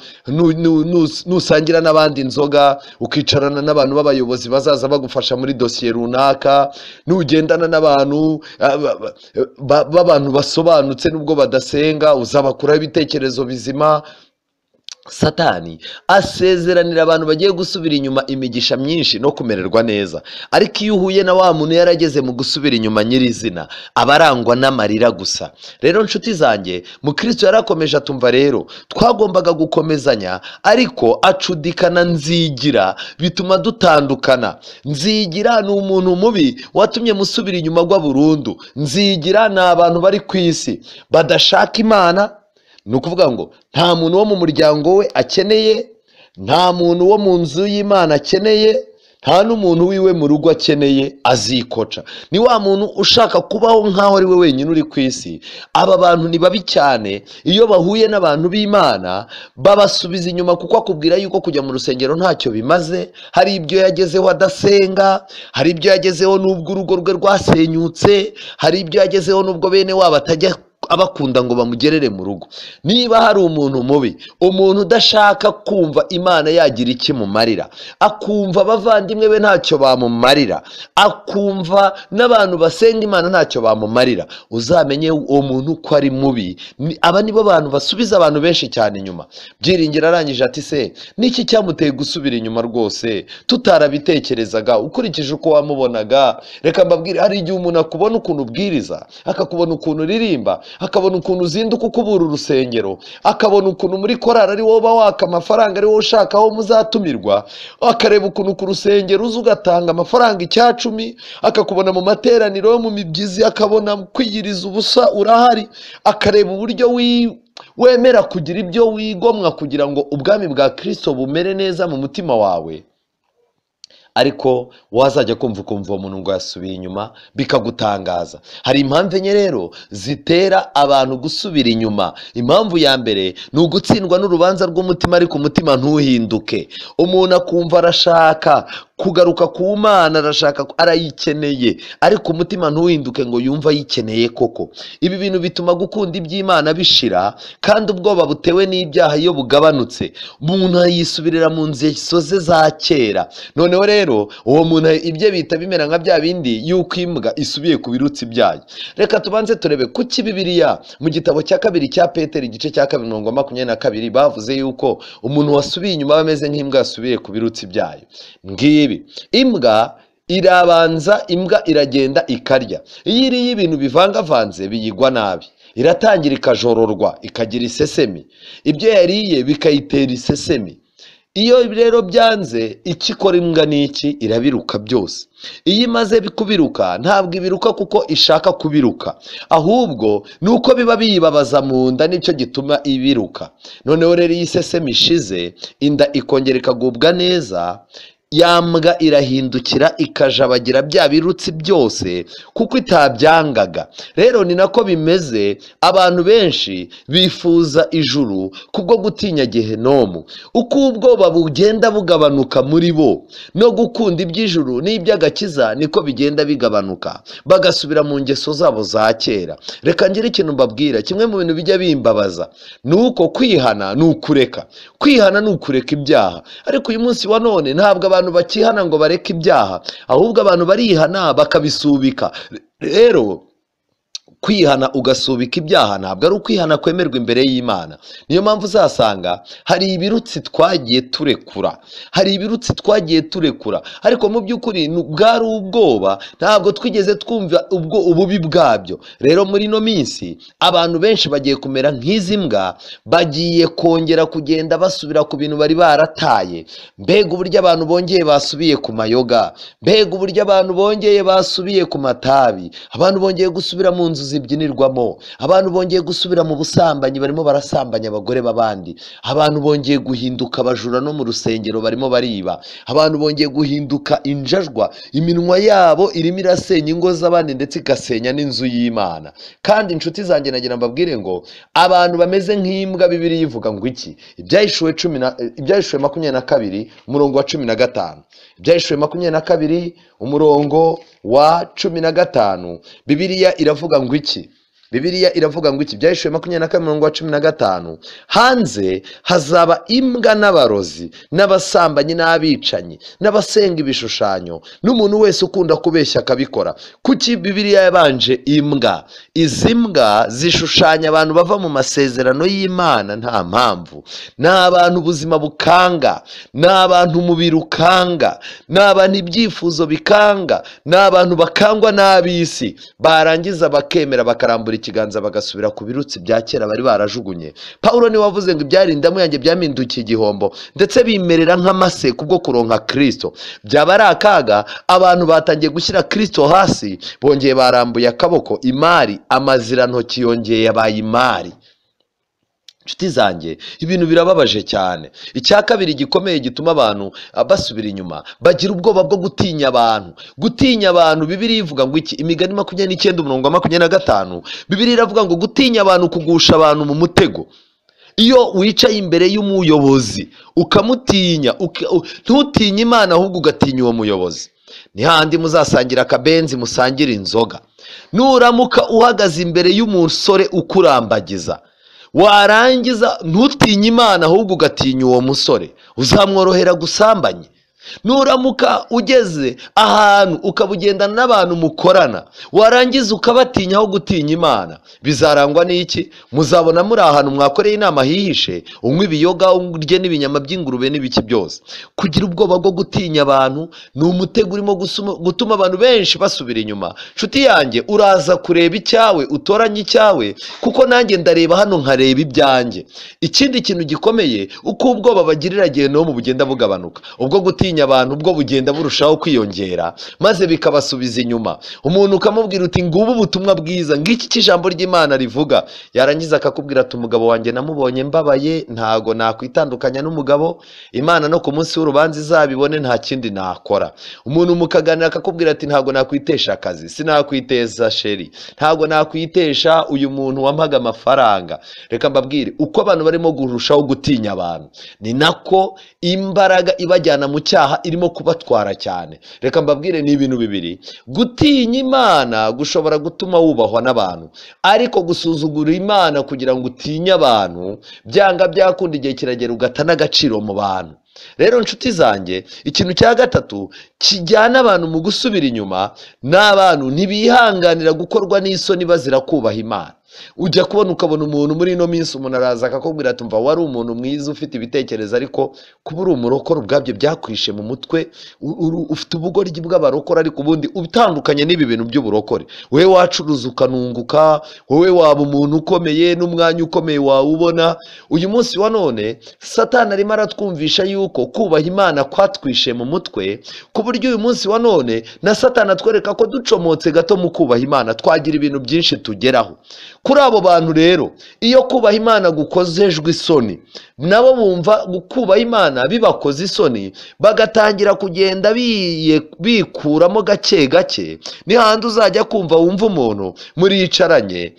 A: nusangira n'abandi inzoga, ukicarana n'abantu b'abayobozi bazaza bagufasha muri dosiye runaka, nugendana n'abantu b'abantu basobanutse nubwo badasenga, uzabakuraho ibitekerezo bizima. Satani asezeranira abantu bagiye gusubira inyuma imigisha myinshi no kumererwa neza, ariko iyo uhuye na wa muntu yarageze mu gusubira inyuma nyirizina, aba arangwa n'amarira gusa. Rero nshuti zanjye, Mukristo yarakomeje atumva rero twagombaga gukomezanya, ariko acudikana Nzigira bituma dutandukana. Nzigira ni umuntu mubi watumye musubira inyuma gwa burundu. Nzigira ni abantu bari ku isi badashaka Imana. Ni ukuvuga ngo nta muntu wo mu muryango we akeneye, nta muntu wo mu nzu y'Imana akeneye, nta n'umuntu wiwe mu rugo akeneye, azikoca. Ni wa muntu ushaka kubaho nk'aho ari we wenyine uri ku isi. Aba bantu ni babi cyane, iyo bahuye n'abantu b'Imana babasubiza inyuma, kuko akubwira yuko kujya mu rusengero ntacyo bimaze, hari ibyo yagezeho adasenga, hari ibyo yagezeho n'ubwo urugo rwe rwasenyutse, hari ibyo yagezeho n'ubwo bene wabo atajya abakunda ngo bamugerere mu rugo. Niba hari umuntu mubi, umuntu udashaka kumva Imana yagira iki mumarira, akumva abavandimwe be ntacyo bamumarira, akumva n'abantu basenga Imana ntacyo bamumarira, uzamenye uwo muntu ko ari mubi. Aba nibo bantu basubiza abantu benshi cyane inyuma. Byiringiro arangije ati se niki cyamuteye gusubira inyuma rwose tutarabitekerezaga, ukurikije uko wamubonaga? Reka mbabwire, hari igihe umuntu akubona ukuntu ubwiriza, akakubona ukuntu uririmba, akabona ukuntu uzinduka ukubura urusengero, akabona ukuntu muri korari ari wowe waka amafaranga, ari wowe ushaka aho muzatumirwa, akareba ukuntu ku rusengero uza ugatanga amafaranga 10, akakubona mu materaniro yo mu mibyizi, akabona kwiyiriza ubusa urahari, akareba uburyo wemera kugira ibyo wigomwa kugira ngo ubwami bwa Kristo bumere neza mu mutima wawe. Ariko wazajya kumva ukumva uwo muntu ngo yasubiye inyuma, bikagutangaza. Hari impamvu enye rero zitera abantu gusubira inyuma. Impamvu ya mbere ni ugutsindwa n'urubanza rw'umutima, ariko umutima ntuhinduke. Umuntu akumva arashaka kugaruka ku Mana, arashaka, arayikeneye, ariko umutima ntuhinduke ngo yumve ayikeneye koko. Ibi bintu bituma gukunda iby'Imana bishira, kandi ubwoba butewe n'ibyaha iyo bugabanutse, umuntu yisubirira mu ngeso ze za kera. Noneho rero uwo muntu ibye bita bimera nka bya bindi yuko imbwa isubiye ku birutsi byayo. Reka tubanze turebe kuki Bibiliya mu gitabo cya 2 cya Petero igice cya 2 umurongo wa 22 bavuze yuko umuntu wasubiye inyuma aba ameze nk'imbwa yasubiye ku birutsi byayo. Ngibi, imbwa irabanza, imbwa iragenda ikarya. Iyo iriye ibintu bivangavanze biyigwa nabi, iratangira ikajororwa, ikagira isesemi. Ibyo yariye bikayitera isesemi. Iyo rero byanze, icyo ikora imbwa ni iki? Irabiruka byose. Iyo imaze kubiruka, ntabwo ibiruka kuko ishaka kubiruka, ahubwo ni uko biba biyibabaza mu nda, nicyo gituma ibiruka. Noneho rero iyo isesemi ishize, inda ikongera ikagubwa neza, ya mbwa irahindukira ikajabagira bya birutsi byose kuko itabyangaga. Rero ni nako bimeze, abantu benshi bifuza ijuru kubwo gutinya gehenomu. Uko ubwoba bugenda bugabanuka muri bo, no gukunda iby'ijuru n'iby'agakiza niko bigenda bigabanuka, bagasubira mu ngeso zabo za kera. Reka ngire ikintu mbabwira, kimwe mu bintu bijya bimbabaza ni uko kwihana ni ukureka. Kwihana ni ukureka ibyaha, ariko uyu munsi wa none ntabwo abantu bakihana ngo bareke ibyaha, ahubwo abantu barihana bakabisubika. Rero kwihana ugasubika ibyaha ntabwo ari ukwihana kwemerwa imbere y'Imana. Niyo mpamvu uzasanga hari ibirutsi twagiye turekura, hari ibirutsi twagiye turekura, ariko mu by'ukuri bwari ubwoba, ntabwo twigeze twumva ubwo ububi bwabyo. Rero muri ino minsi abantu benshi bagiye kumera nk'izi mbwa, bagiye kongera kugenda basubira ku bintu bari barataye. Mbega uburyo abantu bongeye basubiye ku mayoga, mbega uburyo abantu bongeye basubiye ku matabi, abantu bongeye gusubira mu nzu zibyinirwamo, abantu bongeye gusubira mu busambanyi, barimo barasambanya abagore b'abandi, abantu bongeye guhinduka abajura no mu rusengero barimo bariba, abantu bongeye guhinduka injajwa, iminwa yabo irimo irasenya ingo z'abandi ndetse igasenya n'inzu y'Imana. Kandi inshuti zanjye nagira mbabwire ngo abantu bameze nk'imbwa, Bibiliya ivuga ngo iki? Ibyahishuwe 22 umurongo wa 15. Ibyahishuwe 22 umurongo wa 15, Bibiliya iravuga ngo iki? Bibiliya iravuga ngo iki? Ibyahishuwe 22 umurongo wa 15, hanze hazaba imbwa n'abarozi n'abasambanyi n'abicanyi n'abasenga ibishushanyo n'umuntu wese ukunda kubeshya akabikora. Kuki Bibiliya yabanje imbwa? Izi mbwa zishushanya abantu bava mu masezerano y'Imana nta mpamvu. Ni abantu ubuzima bukanga, ni abantu umubiri ukanga, ni abantu ibyifuzo bikanga, ni abantu bakangwa n'ab'isi, barangiza bakemera bakarambura ikiganza bagasubira ku birutsi bya kera bari barajugunye. Paulo niwe wavuze ngo ibyari indamu yanjye byamindukiye igihombo, ndetse bimerera nk'amase kubwo kuronka Kristo. Byaba ari akaga, abantu batangiye gushyira Kristo hasi, bongeye barambuye akaboko, imari, amazirantoki yongeye yabaye imari. Inshuti zanjye, ibintu birababaje cyane. Icya kabiri gikomeye gituma abantu basubira inyuma, bagira ubwoba bwo gutinya abantu. Gutinya abantu, Bibiliya ivuga ngo iki? Imigani 29 umurongo wa 25, Bibiliya iravuga ngo gutinya abantu kugusha abantu mu mutego. Iyo wicaye imbere y'umuyobozi ukamutinya, ntutinye Imana ahubwo ugatinya uwo muyobozi. Ni handi muzasangira akabenzi, musangira inzoga. Nuramuka uhagaze imbere y'umusore ukurambagiza, warangiza ntutinye Imana ahubwo ugatinya uwo musore, uzamworohera gusambanye. Nuramuka ugeze ahantu ukabugendana n'abantu mukorana, warangiza ukabatinya aho gutinya Imana, bizarangwa n'iki? Muzabona muri ahantu mwakoreye inama hihishe, unywa ibiyoga, urye n'ibinyama by'ingurube n'ibiki byose. Kugira ubwoba bwo gutinya abantu ni umutego urimo gutuma abantu benshi basubira inyuma. Nshuti yanjye, uraza kureba icyawe, utoranye icyawe, kuko nanjye ndareba hano nkareba ibyanjye. Ikindi kintu gikomeye, uko ubwoba bagirira gehenomu bugenda bugabanuka, ubwo gutinya gutinya abantu ubwo bugenda burushaho kwiyongera, maze bikabasubiza inyuma. Umuntu ukamubwira uti ngubu ubutumwa bwiza, ngiki cy'ijambo ry'Imana rivuga, yarangiza akakubwira ati umugabo wanjye namubonye mbabaye, ntago nakwitandukanya n'umugabo, Imana no ku munsi w'urubanza izabibone, nta kindi nakora. Umuntu mukaganira akakubwira ati ntago nakwitesha akazi, sinakwiteza sheri, ntago nakwitesha uyu muntu wampaga amafaranga. Reka mbabwire, uko abantu barimo kurushaho gutinya abantu, ni nako imbaraga ibajyana mu cyaha irimo kubatwara cyane. Reka mbabwire, ni ibintu bibiri: gutinya Imana gushobora gutuma wubahwa n'abantu, ariko gusuzugura Imana kugira ngo utinye abantu, byanga byakunda igihe kiragera ugata n'agaciro mu bantu. Rero nshuti zanjye, ikintu cya gatatu kijyana abantu mu gusubira inyuma, ni abantu ntibihanganira gukorwa n'isoni bazira kubaha Imana. Ujya kubona ukabona umuntu muri ino minsi, umuntu araza akakubwira ati mva wari umuntu mwiza ufite ibitekerezo, ariko kuba uri umurokore ubwabyo byakwishe mu mutwe, ufite ubugoryi bw'abarokore, ariko ubundi utandukanye n'ibi bintu by'uburokore. Wowe wacuruza ukanunguka, wowe waba umuntu ukomeye n'umwanya ukomeye wawubona. Uyu munsi wa none Satani arimo aratwumvisha yuko kubaha Imana kwatwishe mu mutwe, ku buryo uyu munsi wa none na Satani atwereka ko ducomotse gato mu kubaha Imana twagira ibintu byinshi tugeraho. Kuri abo bantu rero, iyo kubaha Imana gukozejwe isoni, nabo bumva kubaha Imana bibakoze isoni, bagatangira kugenda bikuramo gake gake. Ni handi uzajya kumva wumva umuntu muricaranye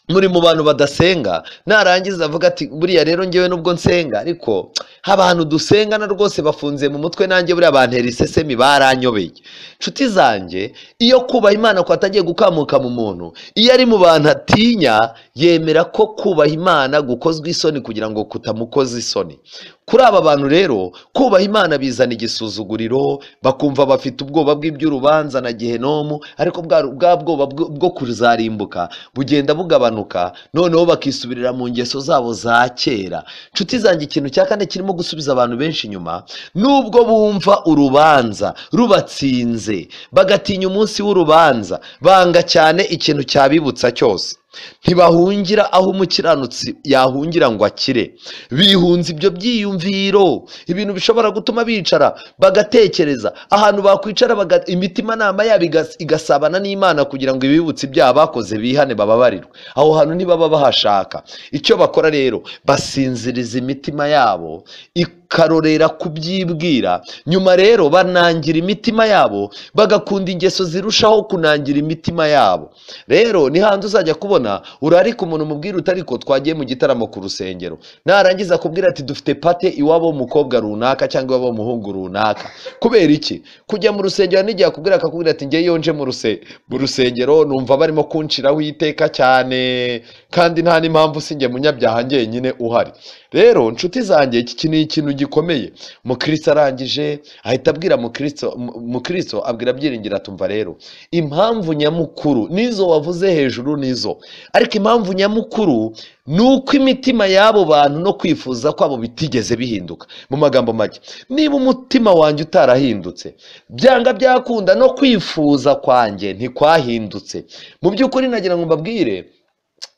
A: muri mu bantu badasenga, narangiza avuga ati buriya rero ngewe nubwo nsenga, ariko abantu dusengana rwose bafunze mu mutwe, nanjye buriya bantera isesemi, baranyobeye. Nshuti zanjye, iyo kubaha Imana kwatagiye gukamuka mu muntu, iyo ari mu bantu atinya, yemera ko kubaha Imana gukozwa isoni kugira ngo kutamukoza isoni. Kuri aba bantu rero, kubaha Imana bizana igisuzuguriro, bakumva bafite ubwoba bw'iby'urubanza na gehenomu, ariko bwa bwoba bwo kuzarimbuka bugenda bugabanuka, noneho bakisubirira mu ngeso zabo za kera. Nshuti zanjye, ikintu cya kane kirimo gusubiza abantu benshi inyuma, nubwo bumva urubanza rubatsinze, bagatinya umunsi w'urubanza, banga cyane ikintu cyabibutsa cyose. Ntibahungira aho umukiranutsi yahungira ngo akire, bihunza ibyo byiyumviro, ibintu bishobora gutuma bicara bagatekereza ahantu bakwicara, imitimanama yabo igasabana n'Imana kugira ngo ibibutse ibyaha bakoze bihane bababarirwe. Aho hantu ntibaba bahashaka. Icyo bakora rero, basinziriza imitima yabo ikarorera kubyibwira. Nyuma rero banangira imitima yabo, bagakunda ingeso zirushaho kunangira imitima yabo. Rero ni handi uzajya kubona urarika umuntu umubwira uti ariko twagiye mu gitaramo ku rusengero, narangiza kubwira ati dufite pate iwabo w'umukobwa runaka cyangwa iwabo w'umuhungu runaka. Kubera iki? Kujya mu rusengero n'igihe akubwira akakubwira ati ngewe iyo nje mu rusengero numva barimo kunshiraho iteka cyane, kandi nta n'impamvu sinjye munyabyaha njyenyine uhari. Rero nshuti zanjye, iki ni ikintu gikomeye. Mukristo arangije ahita abwira Mukristo abwira Byiringiro atumva rero impamvu nyamukuru nizo wavuze hejuru nizo, ariko impamvu nyamukuru ni uko imitima y'abo bantu no kwifuza kwabo bitigeze bihinduka. Mu magambo make, niba umutima wanjye utarahindutse, byanga byakunda no kwifuza kwanjye ntikwahindutse. Mu by'ukuri nagira ngo mbabwire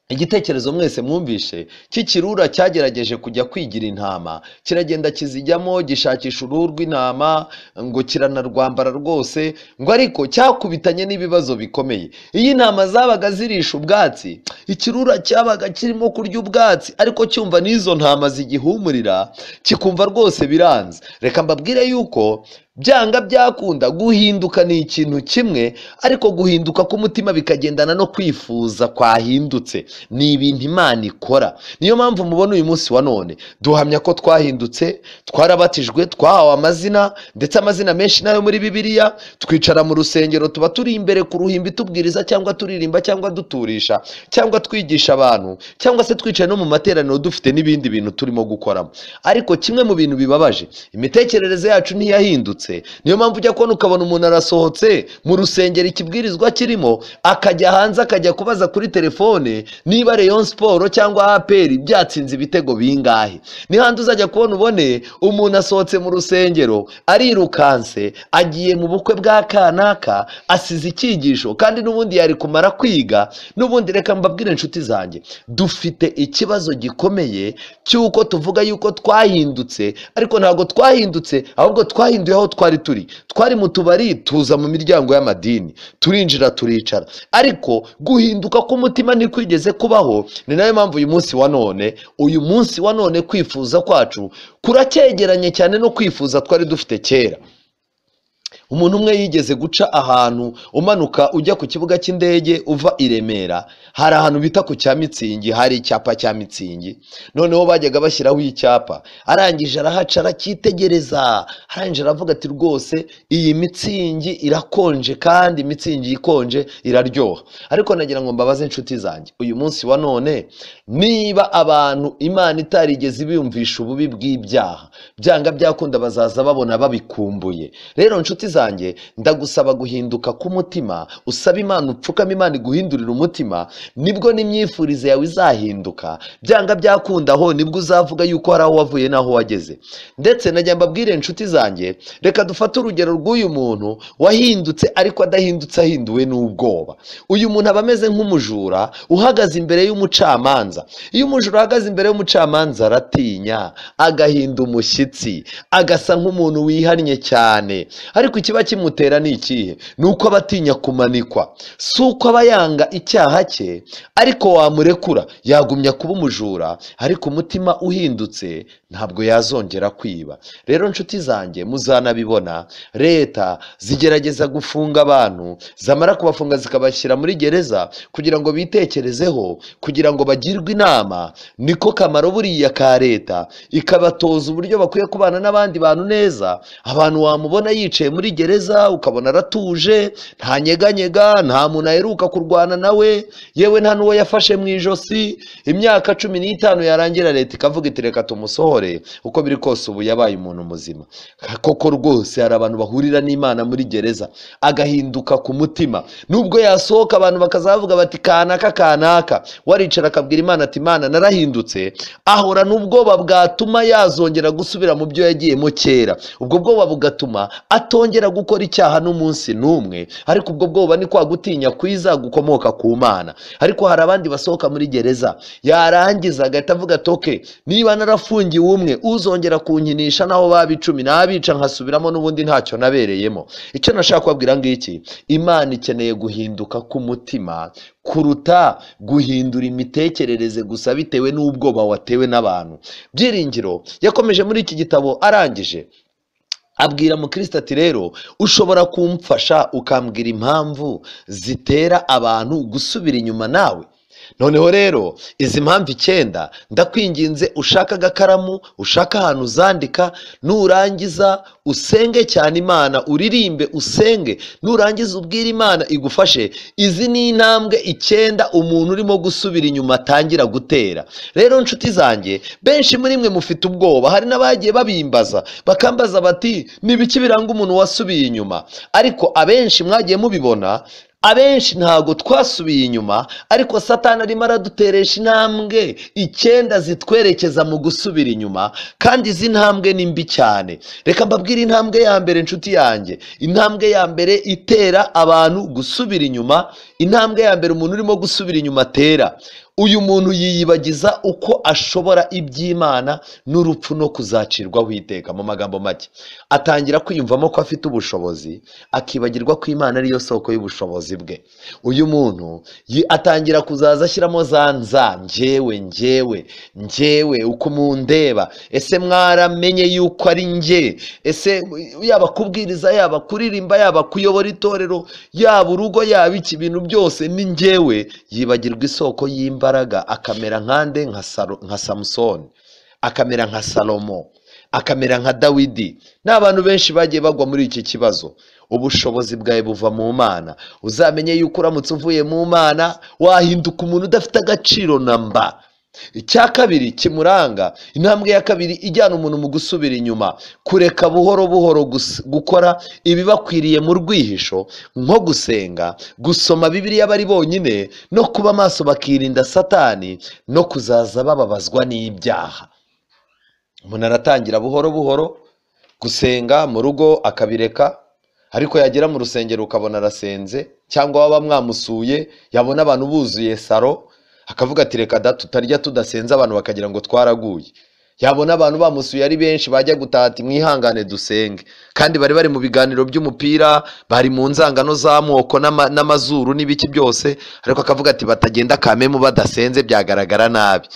A: igitekerezo mwese mwumvishe cy'ikirura cyagerageje kujya kwigira intama, kiragenda kizijyamo gishakisha uruhu rw'intama ngo kiranarwambara rwose, ngo ariko cyakubitanye n'ibibazo bikomeye. Iyo intama zabaga zirisha ubwatsi, ikirura cyabaga kirimo kurya ubwatsi, ariko cyumva n'izo ntama zigihumurira, kikumva rwose biranze. Reka mbabwire yuko byanga byakunda guhinduka ni ikintu kimwe, ariko guhinduka k'umutima bikagendana no kwifuza kwahindutse, ni ibintu Imana ikora. Niyo mpamvu mubona uyu munsi wa none duhamya ko twahindutse, twarabatijwe, twahawe amazina, ndetse amazina menshi nayo muri Bibiliya. Twicara mu rusengero, tuba turi imbere ku ruhimbi tubwiriza cyangwa turirimba cyangwa duturisha cyangwa twigisha abantu, cyangwa se twicaye no mu materaniro dufite n'ibindi bintu turimo gukoramo. Ariko kimwe mu bintu bibabaje, imitekerereze yacu ntiyahindutse, twahindutse. Niyo mpamvu ujya kubona ukabona umuntu arasohotse mu rusengero ikibwirizwa kirimo, akajya hanze akajya kubaza kuri telefone niba Rayon Sport cyangwa APR byatsinze ibitego bingahe. Ni handi uzajya kubona ubone umuntu asohotse mu rusengero arirukanse agiye mu bukwe bwa kanaka, asize icyigisho kandi n'ubundi yari kumara kwiga. N'ubundi reka mbabwire inshuti zanjye, dufite ikibazo gikomeye cy'uko tuvuga yuko twahindutse, ariko ntabwo twahindutse, ahubwo twahinduye aho twari turi. Twari mu tubari tuza mu miryango y'amadini, turinjira turicara, ariko guhinduka k'umutima ntikwigeze kubaho. Ni nayo mpamvu uyu munsi wa none kwifuza kwacu kuracyegeranye cyane no kwifuza twari dufite kera. Umuntu umwe yigeze guca ahantu umanuka ujya ku kibuga cy'indege uva i Remera, hari ahantu bita ku cya Mitsingi, hari icyapa cya Mitsingi. Noneho bajyaga bashyiraho icyapa, arangije arahaca aracyitegereza, arangije aravuga ati rwose iyi Mitsingi irakonje, kandi Mitsingi ikonje iraryoha. Ariko nagira ngo mbabaze inshuti zanjye, uyu munsi wa none niba abantu Imana itarigeze ibiyumvisha ububi bw'ibyaha, byanga byakunda bazaza babona babikumbuye. Rero inshuti zanjye, ndagusaba guhinduka k'umutima, usaba Imana, upfukama Imana iguhindurira umutima, nibwo n'imyifurize yawe izahinduka. Byanga byakunda aho nibwo uzavuga yuko hari aho wavuye n'aho wageze. Ndetse najya mbabwire inshuti zanjye, reka dufate urugero rw'uyu muntu wahindutse ariko adahindutse, ahinduwe n'ubwoba. Uyu muntu aba ameze nk'umujura uhagaze imbere y'umucamanza. Iyo umujura ahagaze imbere y'umucamanza aratinya, agahinda umushyitsi, agasa nk'umuntu wihannye cyane. Ariko ikiba kimutera ni ikihe? Ni uko aba atinya kumanikwa. Si uko aba yanga icyaha cye, ariko wamurekura yagumya kuba umujura, ariko umutima uhindutse ntabwo yazongera kwiba. Rero nshuti zanjye, muzanabibona, leta zigerageza gufunga abantu, zamara kubafunga zikabashyira muri gereza kugira ngo bitekerezeho, kugira ngo bagirwe inama. Niko kamaro buriya ka leta, ikabatoza uburyo bakwiye kubana n'abandi bantu neza. Abantu wamubona yicaye muri gereza ukabona aratuje, nta nyeganyega, nta muntu aheruka kurwana nawe, yewe nta n'uwo yafashe mu ijosi. Imyaka 15 yarangira leta ikavuga iti reka tumusohore, uko biri kose ubu yabaye umuntu muzima. Koko rwose hari abantu bahurira n'Imana muri gereza agahinduka ku mutima, nubwo yasohoka abantu bakazavuga bati kanaka kanaka, waricara akabwira Imana ati Imana narahindutse. Ahora n'ubwoba bwatuma yazongera gusubira mu byo yagiyemo kera, ubwo bwoba bugatuma atongera gukora icyaha n'umunsi n'umwe. Ariko ubwo bwoba ni kwa gutinya kwiza gukomoka ku Mana. Ariko hari abandi basohoka muri gereza yarangiza agahita avuga ati okay, niba narafungiwe umwe uzongera kunkinisha naho baba 10 nabica nkasubiramo n'ubundi ntacyo nabereyemo. Icyo nashaka kubabwira ngiki, Imana ikeneye guhinduka k'umutima kuruta guhindura imitekerereze gusa bitewe n'ubwoba watewe n'abantu. Byiringiro yakomeje muri iki gitabo arangije abwira mukristo ati rero ushobora kumfasha ukambwira impamvu zitera abantu gusubira inyuma nawe. Noneho rero izi mpamvu 9 ndakwinginze, ushaka agakaramu, ushaka ahantu uzandika, nurangiza usenge cyane Imana, uririmbe usenge, nurangiza ubwire Imana igufashe. Izi ni intambwe 9 umuntu urimo gusubira inyuma atangira gutera. Rero nshuti zanjye, benshi muri mwe mufite ubwoba, hari n'abagiye babimbaza bakambaza bati ni biki biranga umuntu wasubiye inyuma? Ariko abenshi mwagiye mubibona, abenshi ntago twasubiye inyuma, ariko Satani arimo araduteresha intambwe 9 zitwerekeza mu gusubira inyuma, kandi izi ntambwe ni mbi cyane. Reka mbabwire intambwe ya mbere nshuti yanjye, intambwe ya mbere itera abantu gusubira inyuma, intambwe ya mbere umuntu urimo gusubira inyuma atera, uyu muntu yiyibagiza uko ashobora iby'Imana n'urupfu no kuzacirwaho iteka. Mu magambo make, atangira kwiyumvamo ko afite ubushobozi, akibagirwa ko Imana ariyo soko y'ubushobozi bwe. Uyu muntu atangira kuzaza ashyiramo za nza, njyewe njyewe njyewe, uko mundeba, ese mwaramenye yuko ari njye? Ese yaba kubwiriza, yaba kuririmba, yaba kuyobora itorero, yaba urugo, yaba iki, bintu byose ni njyewe. Yibagirwa isoko y'imba, akamera nkande, nka Samusoni, akamera nka Salomo, akamera nka Dawidi. N'abantu benshi bagiye bagwa muri iki kibazo. Ubushobozi bwawe buva mu Mana. Uzamenye yuko uramutse uvuye mu Mana wahinduka umuntu udafite agaciro na mba. Icya kabiri kimuranga, intambwe ya kabiri ijyana umuntu mu gusubira inyuma, kureka buhoro buhoro gukora ibibakwiriye mu rwihisho, nko gusenga, gusoma Bibiliya bari bonyine, no kuba maso bakirinda Satani no kuzaza bababazwa n'ibyaha. Umuntu aratangira buhoro buhoro gusenga mu rugo akabireka, ariko yagera mu rusengero ukabona arasenze, cyangwa waba mwamusuye yabona abantu buzuye saro akavuga ati reka da tutarya tudasenze, abantu bakagira ngo twaraguye. Yabona abantu bamusuye ari benshi bajya gutaha ati mwihangane dusenge, kandi bari bari mu biganiro by'umupira, bari mu nzangano z'amoko n'amazuru n'ibiki byose, ariko akavuga ati batagenda kamemu badasenze byagaragara nabi.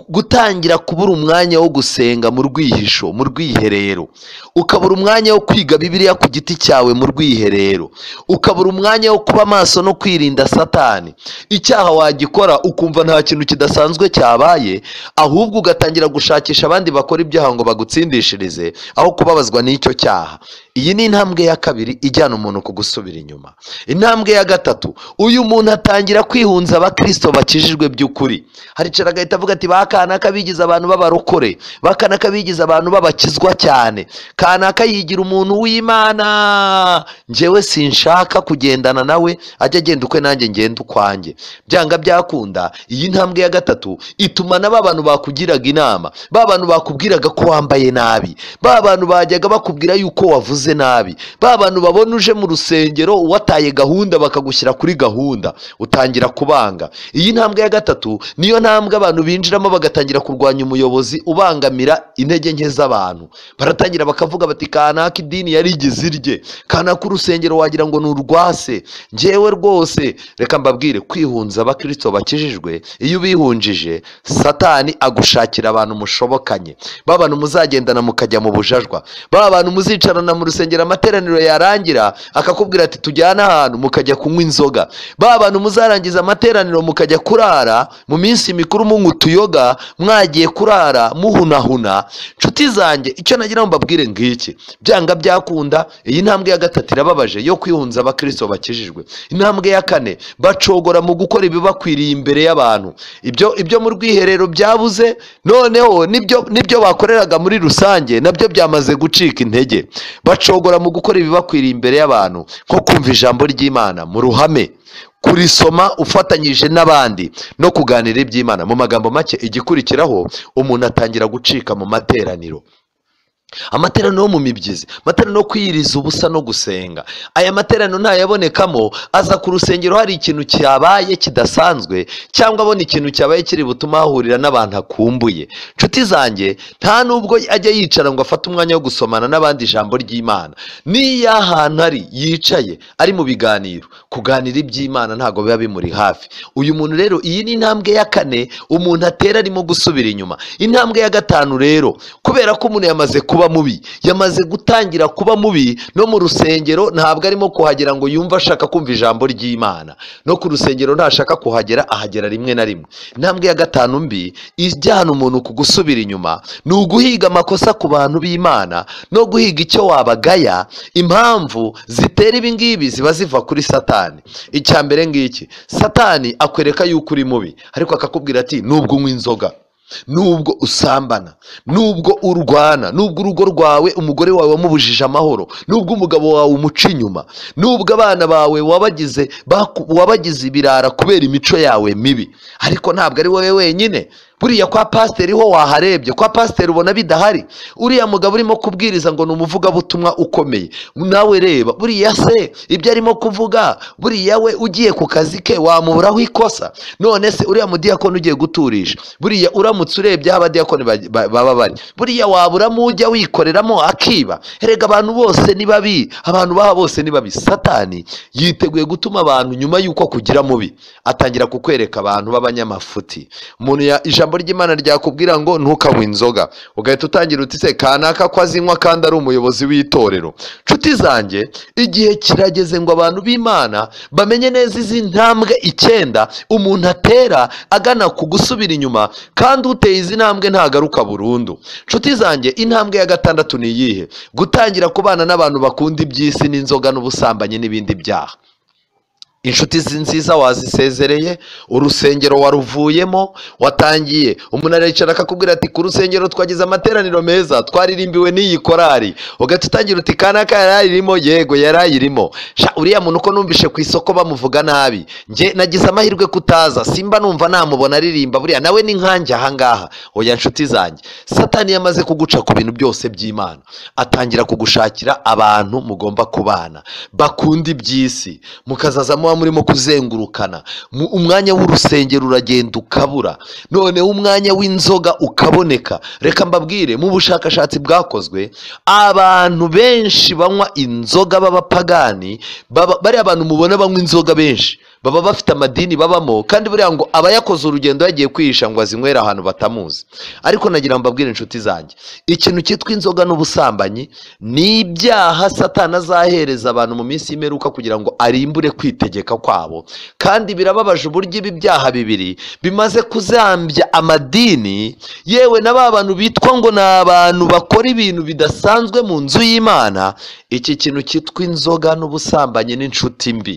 A: Gutangira kubura umwanya wo gusenga mu rwihisho, mu rwiherero, ukabura umwanya wo kwiga Bibiliya ku giti cyawe mu rwiherero, ukabura umwanya wo kuba maso no kwirinda Satani. Icyaha wagikora ukumva nta kintu kidasanzwe cyabaye, ahubwo ugatangira gushakisha abandi bakora ibyaha ngo bagutsindishirize aho kubabazwa n'icyo cyaha. Iyi ni intambwe ya kabiri ijyana umuntu ku gusubira inyuma. Intambwe ya gatatu, uyu muntu atangira kwihunza abakristo bakijijwe by'ukuri. Haricara agahita avuga ati bakanaka bigize abantu b'abarokore, bakanaka bigize abantu b'abakizwa cyane, kanaka yigira umuntu w'Imana, njyewe sinshaka kugendana nawe, ajya agenda ukwe nanjye ngenda ukwanjye. Byanga byakunda, iyi ntambwe ya gatatu ituma na ba bantu bakugiraga inama, ba bantu bakubwiraga ko wambaye nabi, ba bantu bajyaga bakubwira yuko wavuze nabi, ba bantu babona uje mu rusengero wataye gahunda bakagushyira kuri gahunda, utangira kubanga. Iyi ntambwe ya gatatu niyo ntambwe abantu binjiramo bagatangira kurwanya umuyobozi ubangamira intege nke z'abantu. Baratangira bakavuga bati kanaka idini yarigize irye, kanaka urusengero wagira ngo ni urwase, njyewe rwose. Reka mbabwire, kwihunza abakristo bakijijwe, iyo ubihunjije Satani agushakira abantu mushobokanye, ba bantu muzagendana mukajya mu bujajwa, ba bantu muzicarana mu rusengero amateraniro yarangira akakubwira ati tujyane ahantu mukajya kunywa inzoga, ba bantu muzarangiza amateraniro mukajya kurara mu minsi mikuru munywa utuyoga, mwagiye kurara muhunahuna. Nshuti zanjye, icyo nagira ngo mbabwire ngiki, byanga byakunda, iyi ntambwe ya gatatu irababaje yo kwihunza abakristo bakijijwe. Intambwe ya kane, bacogora mu gukora ibibakwiriye imbere y'abantu. Ibyo mu rwiherero byabuze, noneho nibyo bakoreraga muri rusange nabyo byamaze gucika intege. Bacogora mu gukora ibibakwiriye imbere y'abantu, nko kumva ijambo ry'Imana mu ruhame, kurisoma ufatanyije n'abandi, no kuganira iby'Imana. Mu magambo make, igikurikiraho umuntu atangira gucika mu materaniro. Amateraniro yo mu mibyizi, amateraniro yo kwiyiriza ubusa no gusenga. Aya materaniro ntayabonekamo, aza ku rusengero hari ikintu cyabaye kidasanzwe, cyangwa abona ikintu cyabaye kiri butuma ahahurira n'abantu akumbuye. Nshuti zanjye, nta nubwo ajya yicara ngo afate umwanya wo gusomana n'abandi ijambo ry'Imana. Niyo ahantu ari yicaye ari mu biganiro, kuganira iby'Imana ntabwo biba bimuri hafi. Uyu muntu rero, iyi ni intambwe ya kane umuntu atera arimo gusubira inyuma. Intambwe ya gatanu rero, kubera ko umuntu yamaze kuba mubi, yamaze gutangira kuba mubi, no mu rusengero ntabwo arimo kuhagera ngo yumve ashaka kumva ijambo ry'Imana, no ku rusengero ntashaka kuhagera, ahagera rimwe na rimwe. Intambwe ya gatanu mbi ijyana umuntu ku gusubira inyuma ni uguhiga amakosa ku bantu b'Imana no guhiga icyo wabagaya. Impamvu zitera ibi ngibi ziba ziva kuri Satani. Icya mbere ngiki, Satani akwereka yuko uri mubi, ariko akakubwira ati nubwo unywa inzoga, nubwo usambana, nubwo urwana, nubwo urugo rwawe umugore wawe wamubujije amahoro, nubwo umugabo wawe umuca inyuma, nubwo abana bawe wabagize ibirara kubera imico yawe mibi, ariko ntabwo ari wowe wenyine. Buriya kwa pasiteri ho waharebye, kwa pasiteri ubona bidahari. Uriya mugabo urimo kubwiriza ngo ni umuvugabutumwa ukomeye, nawe reba buriya se ibyo arimo kuvuga, buriya we ugiye ku kazi ke wamuburaho ikosa? None se uriya mudiyakoni ugiye guturisha, buriya uramutse urebye aho abadiyakoni baba bari, buriya waburamo ujya wikoreramo akiba? Erega abantu bose ni babi, abantu baha bose ni babi. Satani yiteguye gutuma abantu nyuma y'uko kugira mubi atangira kukwereka abantu b'abanyamafuti. Umuntu ijambo ry'Imana ryakubwira ngo ntukanywe inzoga, ugahita utangira uti se kanaka ko azinywa kandi ari umuyobozi w'itorero. Nshuti zanjye, igihe kirageze ngo abantu b'Imana bamenye neza izi ntambwe 9 umuntu atera agana ku gusubira inyuma, kandi uteye izi ntambwe ntagaruka burundu. Nshuti zanjye, intambwe ya gatandatu ni iyihe? Gutangira kubana n'abantu bakunda iby'isi n'inzoga n'ubusambanyi n'ibindi byaha. Inshuti nziza wazisezereye, urusengero waruvuyemo, watangiye umuntu aricara akakubwira ati ku rusengero twagize amateraniro meza, twaririmbiwe n'iyi korari, ugahita utangira uti kanaka yarayirimo, yego yarayirimo, sha uriya muntu uko numvishe ku isoko bamuvuga nabi, njye nagize amahirwe kutaza, simba numva namubona aririmba, buriya nawe ni nkanjye ahangaha. Oya nshuti zanjye, Satani yamaze kuguca ku bintu byose by'Imana, atangira kugushakira abantu mugomba kubana bakunda iby'isi, mukazaza muba murimo kuzengurukana. Umwanya w'urusengero uragenda ukabura, noneho umwanya w'inzoga ukaboneka. Reka mbabwire, mu bushakashatsi bwakozwe, abantu benshi banywa inzoga b'abapagani, bariya abantu mubona banywa inzoga benshi baba bafite amadini babamo, kandi buriya ngo aba yakoze urugendo yagiye kwihisha ngo azinywere ahantu batamuzi. Ariko nagira mbabwire inshuti zanjye, ikintu cyitwa inzoga n'ubusambanyi ni ibyaha Satani azahereza abantu mu minsi y'imperuka kugira ngo arimbure kwitegeka kwabo. Kandi birababaje uburyo ibi byaha bibiri bimaze kuzambya amadini, yewe na ba bantu bitwa ngo ni abantu bakora ibintu bidasanzwe mu nzu y'Imana. Iki kintu cyitwa inzoga n'ubusambanyi n'inshuti mbi,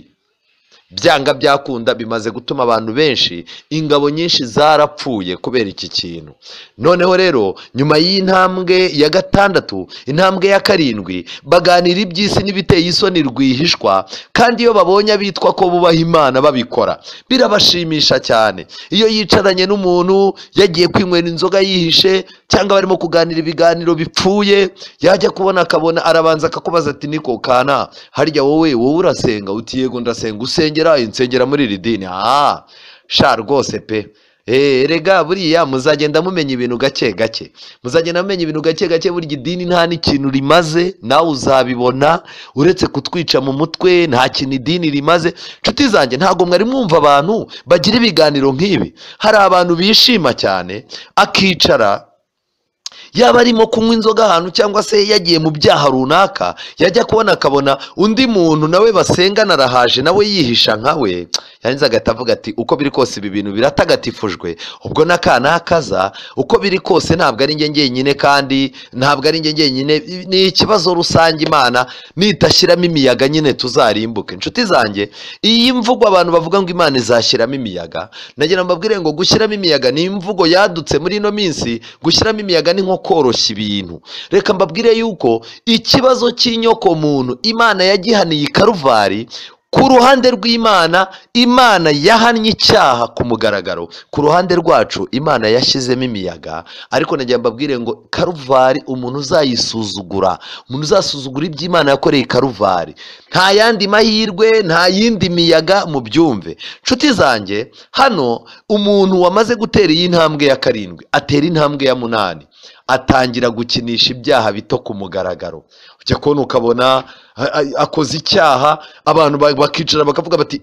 A: byanga byakunda bimaze gutuma abantu benshi, ingabo nyinshi zarapfuye kubera iki kintu. Noneho rero nyuma y'intambwe ya gatandatu, intambwe ya karindwi, baganira iby'isi n'ibiteye isoni rwihishwa, kandi iyo babonye abitwa ko bubaha Imana babikora birabashimisha cyane. Iyo yicaranye n'umuntu yagiye kwinywera inzoga yihishe, cyangwa barimo kuganira ibiganiro bipfuye, yajya kubona akabona arabanza akakubaza ati niko kana, harya wowe urasenga? Uti yego ndasenga. Usengera? Insengera muri iri dini. Ah, sha rwose pe. Erega buriya muzagenda mumenya ibintu gake gake, muzagenda mumenya ibintu gake gake. Burya idini nta n'ikintu rimaze, nawe uzabibona, uretse kutwica mu mutwe nta kintu idini rimaze. Nshuti zanjye, ntabwo mwari mwumva abantu bagira ibiganiro nk'ibi. Hari abantu bishima cyane, akicara yaba arimo kunywa inzoga ahantu cyangwa se yagiye mu byaha runaka, yajya kubona akabona undi muntu nawe basengana arahaje, nawe yihisha nkawe, yarangiza agahita avuga ati uko biri kose ibi bintu biratagatifujwe, ubwo n'akana kaza, uko biri kose ntabwo ari njye njyenyine, kandi ntabwo ari njye njyenyine, ni ikibazo rusange, Imana nitashyiramo imiyaga nyine tuzarimbuke. Inshuti zanjye, iyi mvugo abantu bavuga ngo Imana izashyiramo imiyaga, nagira mbabwire ngo gushyiramo imiyaga ni imvugo yadutse muri ino minsi. Gushyiramo imiyaga ni nko koroshya ibintu. Reka mbabwire yuko ikibazo cy'inyoko muntu Imana yagihaniye i Karuvari. Ku ruhande rw'Imana, Imana yahannye icyaha ku mugaragaro, ku ruhande rwacu Imana yashyizemo imiyaga. Ariko nagira mbabwire ngo Karuvari umuntu uzayisuzugura, umuntu uzasuzugura iby'Imana yakoreye Karuvari, nta yandi mahirwe, nta yindi miyaga, mubyumve. Nshuti zanjye, hano umuntu wamaze gutera iyi ntambwe ya karindwi atera intambwe ya munani, atangira gukinisha ibyaha bito ku mugaragaro. Ujya kubona ukabona akoze icyaha, abantu bakicara bakavuga bati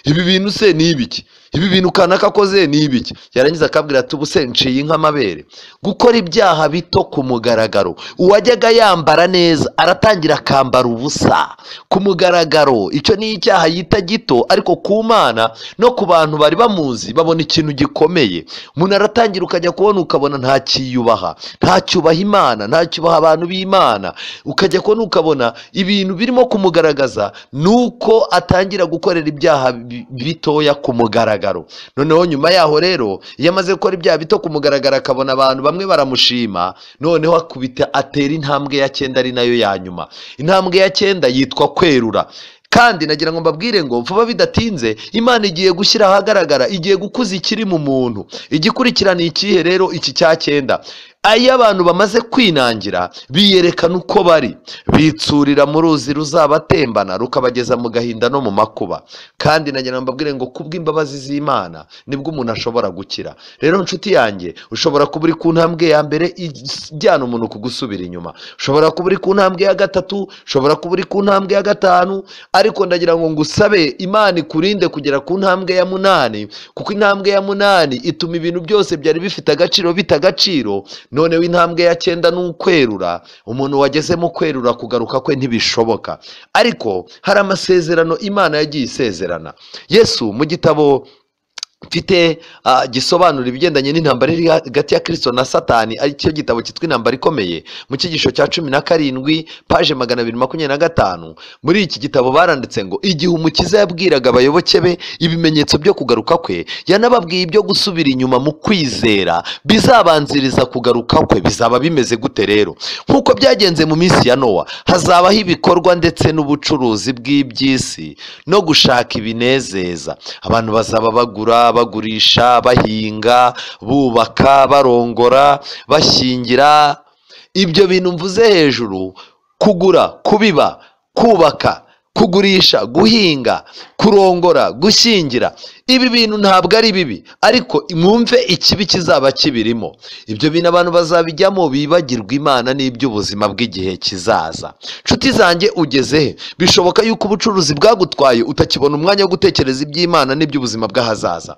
A: ibi bintu se ni ibiki? Ibi bintu kanaka akoze ni ibiki? Yarangiza akabwira ati ubu se nciye nk'amabere. Gukora ibyaha bito ku mugaragaro. Uwajyaga yambara neza aratangira akambara ubusa ku mugaragaro. Icyo ni icyaha yita gito, ariko ku Mana no ku bantu bari bamuzi babona ikintu gikomeye. Umuntu aratangira ukajya kubona ukabona ntakiyubaha, ntacyubaha Imana, ntacyubaha abantu b'Imana. Ukajya kubona ukabona ibintu birimo kumugaragaza nuko atangira gukorera ibyaha bitoya ku mugaragaro. Noneho nyuma yaho rero, iyo amaze gukora ibyaha bito ku mugaragaro akabona abantu bamwe baramushima, noneho akubita atera intambwe ya cyenda, ari nayo ya nyuma. Intambwe ya cyenda yitwa kwerura. Kandi nagira ngo mbabwire ngo vuba bidatinze Imana igiye gushyira ahagaragara, igiye gukuza ikiri mu muntu. Igikurikirana ikihe rero? Iki cya cyenda. Ayo abantu bamaze kwinangira biyerekana uko bari, bitsurira mu ruzi ruzabatembana rukabageza mu gahinda no mu makuba. Kandi nagira ngo mbabwire ngo kubw'imbabazi z'Imana nibwo umuntu ashobora gukira. Rero nshuti yanjye, ushobora kuba uri ku ntambwe ya mbere ijyana umuntu kugusubira inyuma, ushobora kuba uri ku ntambwe ya gatatu, ushobora kuba uri ku ntambwe ya gatanu, ariko ndagira ngo ngusabe Imana ikurinde kugera ku ntambwe ya munani, kuko intambwe ya munani ituma ibintu byose byari bifite agaciro bita agaciro. Noneho intambwe ya cyenda ni ukwerura. Umuntu wageze mu kwerura kugaruka kwe ntibishoboka. Ariko hari amasezerano Imana yagiye isezerana. Yesu mu gitabo mfite gisobanura ibigendanye n'intambara iri hagati ya Kristo na Satani, aricyo gitabo cyitwa Intambara Ikomeye, mu cyigisho cya 17 paje 225. Muri iki gitabo baranditse ngo igihe Umukiza yabwiraga abayoboke be ibimenyetso byo kugaruka kwe, yanababwiye ibyo gusubira inyuma mu kwizera bizabanziriza kugaruka kwe. Bizaba bimeze gute rero? Nk'uko byagenze mu minsi ya Nowa, hazabaho ibikorwa ndetse n'ubucuruzi bw'iby'isi no gushaka ibinezeza. Abantu bazaba bagura, bagurisha, bahinga, bubaka, barongora, bashyingira. Ibyo bintu mvuze hejuru, kugura, kubiba, kubaka, kugurisha, guhinga, kurongora, gushyingira, ibi bintu ntabwo ari bibi, ariko mwumve ikibi kizaba kibirimo. Ibyo bintu abantu bazabijyamo bibagirwa Imana n'iby'ubuzima bw'igihe kizaza. Nshuti zanjye, ugeze he? Bishoboka yuko ubucuruzi bwagutwaye utakibona umwanya wo gutekereza iby'Imana n'iby'ubuzima bw'ahazaza.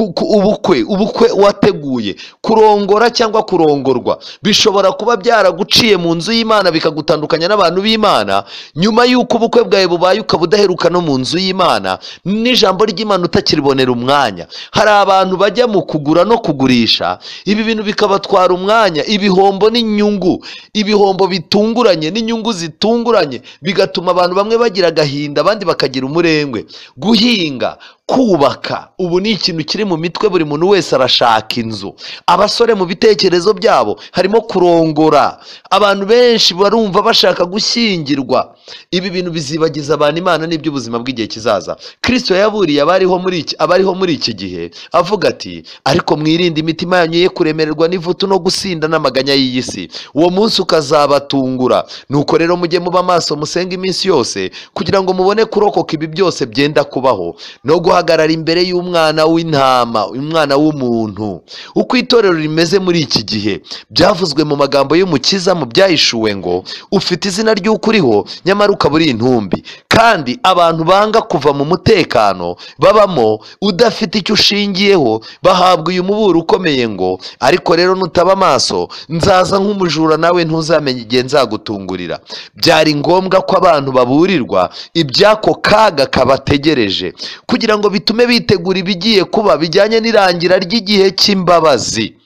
A: Ubukwe wateguye, kurongora cyangwa kurongorwa, bishobora kuba byaraguciye mu nzu y'Imana bikagutandukanya n'abantu b'Imana. Nyuma y'uko ubukwe bwawe bubaye ukaba udaheruka no mu nzu y'Imana n'ijambo ry'Imana utakiribonera umwanya. Hari abantu bajya mu kugura no kugurisha, ibi bintu bikabatwara umwanya, ibihombo n'inyungu, ibihombo bitunguranye n'inyungu zitunguranye, bigatuma abantu bamwe bagira agahinda, abandi bakagira umurengwe. Guhinga, kubaka, ubu ni ikintu kiri mu mitwe, buri muntu wese arashaka inzu. Abasore mu bitekerezo byabo harimo kurongora, abantu benshi barumva bashaka gushyingirwa. Ibi bintu bizibagiza abantu Imana n'iby'ubuzima bw'igihe kizaza. Kristo yaburiye abariho muri iki gihe avuga ati, ariko mwirinde imitima yanyu ye kuremererwa n'ivutu no gusinda n'amaganya y'iyi si, uwo munsi ukazabatungura. Nuko rero mujye muba maso, musenge iminsi yose, kugira ngo mubone kurokoka ibi byose byenda kubaho, no guhagarara imbere y'umwana w'intama, umwana w'umuntu. Uko itorero rimeze muri iki gihe byavuzwe mu magambo y'Umukiza mu byahishuwe ngo ufite izina ry'uko uriho, nyamara ukaba uri intumbi. Kandi abantu banga kuva mu mutekano babamo udafite icyo ushingiyeho bahabwa uyu muburo ukomeye ngo ariko rero nutaba amaso nzaza nk'umujura, nawe ntuzamenye igihe nzagutungurira. Byari ngombwa ko abantu baburirwa iby'ako kaga kabategereje, kugira ngo bitume bitegura ibigiye kuba bijyanye n'irangira ry'igihe cy'imbabazi.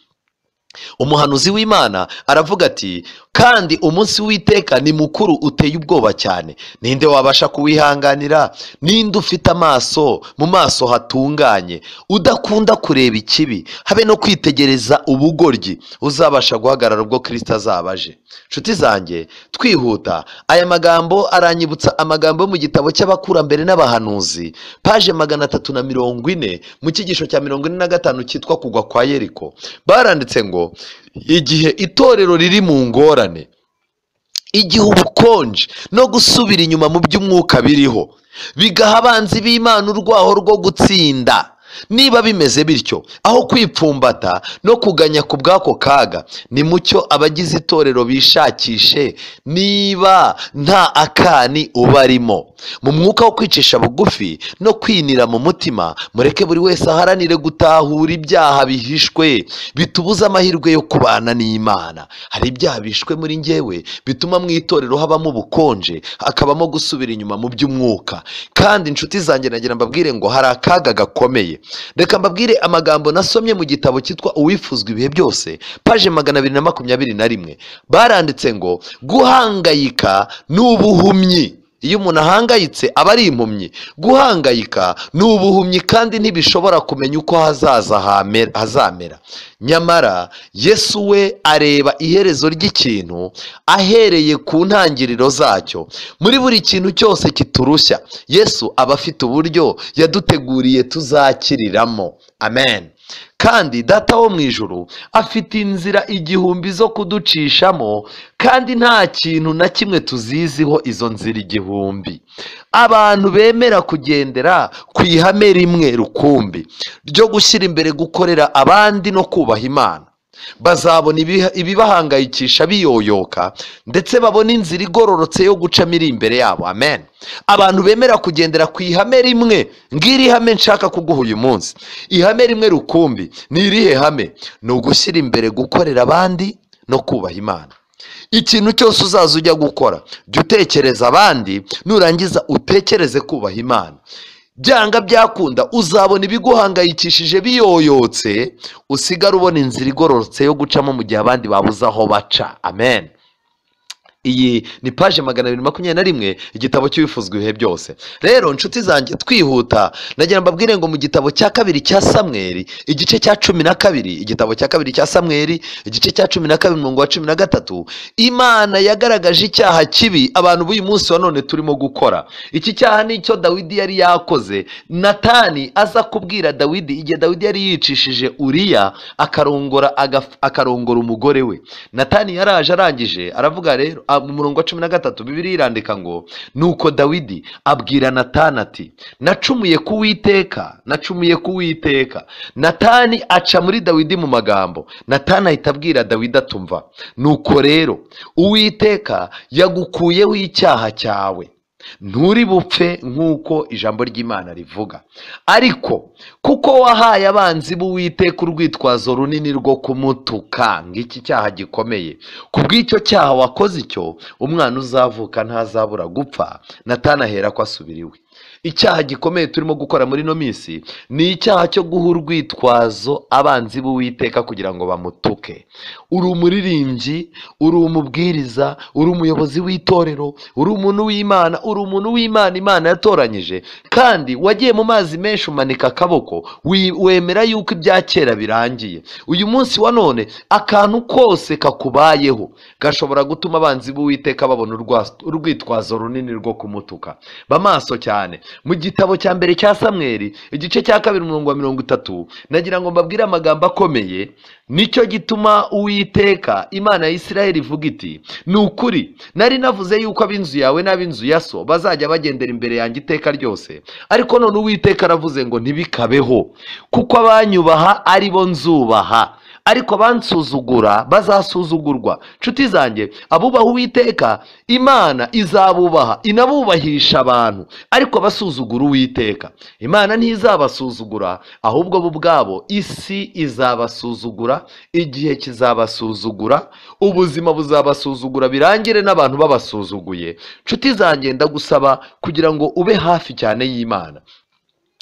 A: Umuhanuzi w'Imana aravuga ati, kandi umunsi w'Uwiteka ni mukuru uteye ubwoba cyane, ninde wabasha kuwihanganira? Ninde ufite amaso mu maso hatunganye, udakunda kureba ikibi habe no kwitegereza ubugoryi, uzabasha guhagarara ubwo Kristo azaba aje? Nshuti zanjye, twihuta, aya magambo aranyibutsa amagambo yo mu gitabo cy'abakurambere n'abahanuzi, paje 340, mu cyigisho cya 45 cyitwa Kugwa kwa Yeriko. Baranditse ngo igihe itorero riri mu ngorane, igihe ubukonje no gusubira inyuma mu by'umwuka biriho, bigaha abanzi b'Imana urwaho rwo gutsinda. Niba bimeze bityo, aho kwipfumbata no kuganya ku bw'ako kaga, ni mucyo abagize itorero bishakishe niba nta akani ubarimo. Mu mwuka wo kwicisha bugufi no kwinira mu mutima, mureke buri wese aharanire gutahura ibyaha bihishwe bitubuza amahirwe yo kubana n'Imana. Hari ibyaha bihishwe muri njyewe bituma mu itorero habamo ubukonje, hakabamo gusubira inyuma mu by'umwuka. Kandi inshuti zanjye, nagira mbabwire ngo hari akaga gakomeye. Reka mbabwire amagambo nasomye mu gitabo cyitwa Uwifuzwa Ibihe Byose, paje 221. Baranditse ngo guhangayika ni ubuhumyi. Iyo umuntu ahangayitse aba ari impumyi. Guhangayika ni ubuhumyi kandi ntibishobora kumenya uko hazaza hazamera. Nyamara Yesu we areba iherezo ry'ikintu ahereye ku ntangiriro zacyo. Muri buri kintu cyose kiturushya, Yesu aba afite uburyo yaduteguriye tuzakiriramo. Amen. Kandi Data wo mu ijuru afite inzira igihumbi zo kuducishamo, kandi nta kintu na kimwe tuziziho izo nzira igihumbi. Abantu bemera kugendera ku ihame rimwe rukumbi ryo gushyira imbere gukorera abandi no kubaha Imana, bazabona ibibahangayikisha biyoyoka, ndetse babona inzira igororotse yo gucamo iri imbere yabo. Amen. Abantu bemera kugendera ku ihame rimwe, ngiri ihame nshaka kuguha uyu munsi, ihame rimwe rukumbi. Ni irihe hame? Ni ugushyira imbere gukorera abandi no kubaha Imana. Ikintu cyose uzaza ujya gukora, jya utekereza abandi, nurangiza utekereze kubaha Imana. Byanga byakunda uzabona ibiguhangayikishije biyoyotse, usigara ubona inzira igororotse yo gucamo mu gihe abandi babuze aho baca. Amen. Iyi ni paje 221, igitabo cy'Uwifuzwa ibihe byose. Rero nshuti zanjye, twihuta nagira mbabwire ngo mu gitabo cya 2 cya Samweli igice cya 12, igitabo cya 2 cya Samweli igice cya 12 umurongo wa 13, Imana yagaragaje icyaha kibi abantu b'uyu munsi wa none turimo gukora. Iki cyaha nicyo Dawidi yari yakoze. Natani aza kubwira Dawidi igihe Dawidi yari yicishije Uriya akarongora umugore we. Natani yaraje arangije aravuga rero mu murongo wa 13 Bibiliya irandika ngo nuko Dawidi abwira Natani ati nacumuye ku Uwiteka, nacumuye ku Uwiteka. Natani aca muri Dawidi mu magambo. Natani ahita abwira Dawidi atumva, nuko rero Uwiteka yagukuyeho icyaha cyawe, nturi bupfe nk'uko ijambo ry'Imana rivuga. Ariko kuko wahaye abanzi b'Uwiteka urwitwazo runini rwo kumutuka, ng'iki cyaha gikomeye, kubw'icyo cyaha wakoze icyo, umwana uzavuka ntazabura gupfa. Natani ahera ko asubira iwe. Icyaha gikomeye turimo gukora muri ino minsi ni icyaha cyo guha urwitwazo abanzi b'Uwiteka kugira ngo bamutuke. Uri umuririmbyi, uri umubwiriza, uri umuyobozi w'itorero, uri umuntu w'Imana, uri umuntu w'Imana Imana yatoranyije, kandi wagiye mu mazi menshi umanika akaboko, wemera yuko ibya kera birangiye. Uyu munsi wa none akantu kose kakubayeho gashobora gutuma abanzi b'Uwiteka babona urwitwazo runini rwo kumutuka. Bamaso cyane. Mu gitabo cya 1 cya Samweli igice cya 2 umurongo wa 30, nagira ngo mbabwire amagambo akomeye. Nicyo gituma Uwiteka Imana ya Isirayeli ivuga iti ni ukuri nari navuze yuko ab'inzu yawe n'ab'inzu ya so bazajya bagendera imbere yanjye iteka ryose, ariko none Uwiteka aravuze ngo ntibikabeho, kuko abanyubaha ari bo nzubaha, ariko abansuzugura bazasuzugurwa. Nshuti zanjye, abubaha Uwiteka Imana izabubaha inabubahisha abantu, ariko abasuzugura Uwiteka Imana ntizabasuzugura, ahubwo bo ubwabo isi izabasuzugura, igihe kizabasuzugura, ubuzima buzabasuzugura, birangire n'abantu babasuzuguye. Nshuti zanjye, ndagusaba kugira ngo ube hafi cyane y'Imana.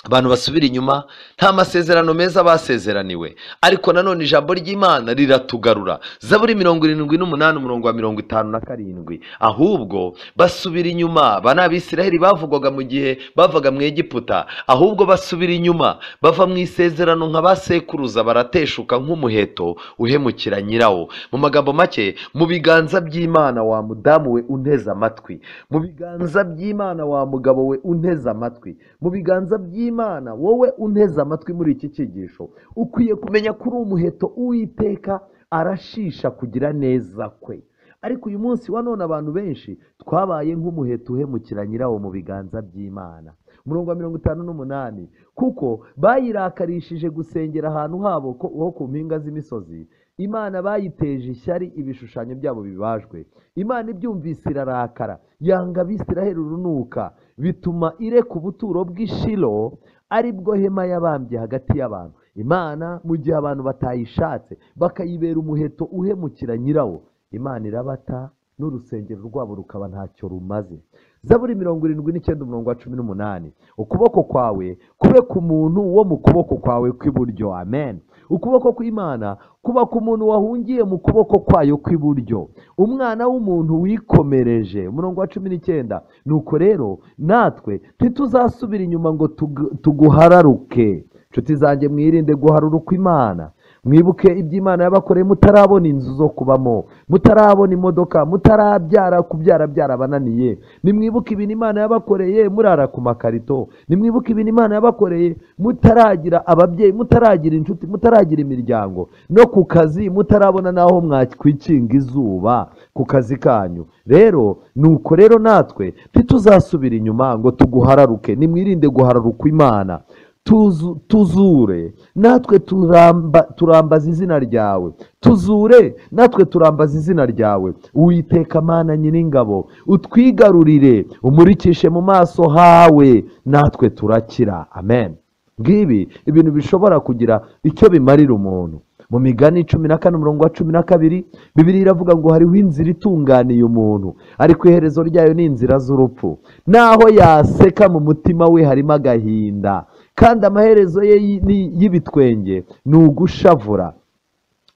A: Abantu basubira inyuma nta masezerano meza basezeraniwe, ariko nanone ijambo ry'Imana riratugarura. Zaburi 78 umurongo wa 57, ahubwo basubira inyuma. Bana Abisirayeli bavugwaga mu gihe bavaga mu Egiputa, ahubwo basubira inyuma bava mu isezerano nka basekuruza, barateshuka nk'umuheto uhemukira nyirawo. Mu magambo make, mu biganza by'Imana wa mudamu we unteze amatwi, mu biganza by'Imana wa mugabo we unteze amatwi, mu biganza by'Imana wowe unteze amatwi muri iki cyigisho, ukwiye kumenya ko uri umuheto Uwiteka arashisha kugira neza kwe. Ariko uyu munsi wa none abantu benshi twabaye nk'umuheto uhemukira nyirawo mu biganza by'Imana. Umurongo wa 58, kuko bayirakarishije gusengera ahantu habo ho ku mpinga z'imisozi, Imana bayiteje ishyari ibishushanyo byabo bibajwe. Imana ibyumvise irarakara, yanga Abisirayeli urunuka, bituma ireka ubuturo bw'Ishilo, ari bwo hema yabambye hagati y'abantu. Imana mu gihe abantu batayishatse bakayibera umuheto uhemukira nyirawo, Imana irabata n'urusengero rwabo rukaba ntacyo rumaze. Zaburi 79 umurongo wa 18, ukuboko kwawe kube ku muntu wo mu kuboko kwawe kw'iburyo. Amen. Ukuboko kw'Imana kuba ku muntu wahungiye mu kuboko kwayo kw'iburyo, umwana w'umuntu wikomereje. Umurongo wa 19, nuko rero natwe ntituzasubira inyuma ngo tuguhararuke. Nshuti zanjye, mwirinde guharuruka Imana. Mwibuke iby'Imana yabakoreye mutarabona inzu zo kubamo, mutarabona imodoka, mutarabyara, kubyara byarabananiye. Nimwibuke ibintu Imana yabakoreye murara ku makarito. Nimwibuke ibintu Imana yabakoreye mutaragira ababyeyi, mutaragira inshuti, mutaragira imiryango, no ku kazi mutarabona naho mwakwikinga izuba ku kazi kanyu. Rero nuko rero natwe ntituzasubira inyuma ngo tuguhararuke. Nimwirinde guhararuka Imana. Tuzure natwe turambaza izina ryawe, tuzure natwe turambaza izina ryawe. Uwiteka Mana nyiringabo, utwigarurire, umurikishe mu maso hawe, natwe turakira. Amen. Ngibi ibintu bishobora kugira icyo bimarira umuntu. Mu Migani 14 umurongo wa 12, Bibiliya iravuga ngo hariho inzira itunganiye umuntu, ariko iherezo ryayo ni inzira z'urupfu. Naho yaseka mu mutima we harimo agahinda, kandi amaherezo ye y'ibitwenge ni ugushavura.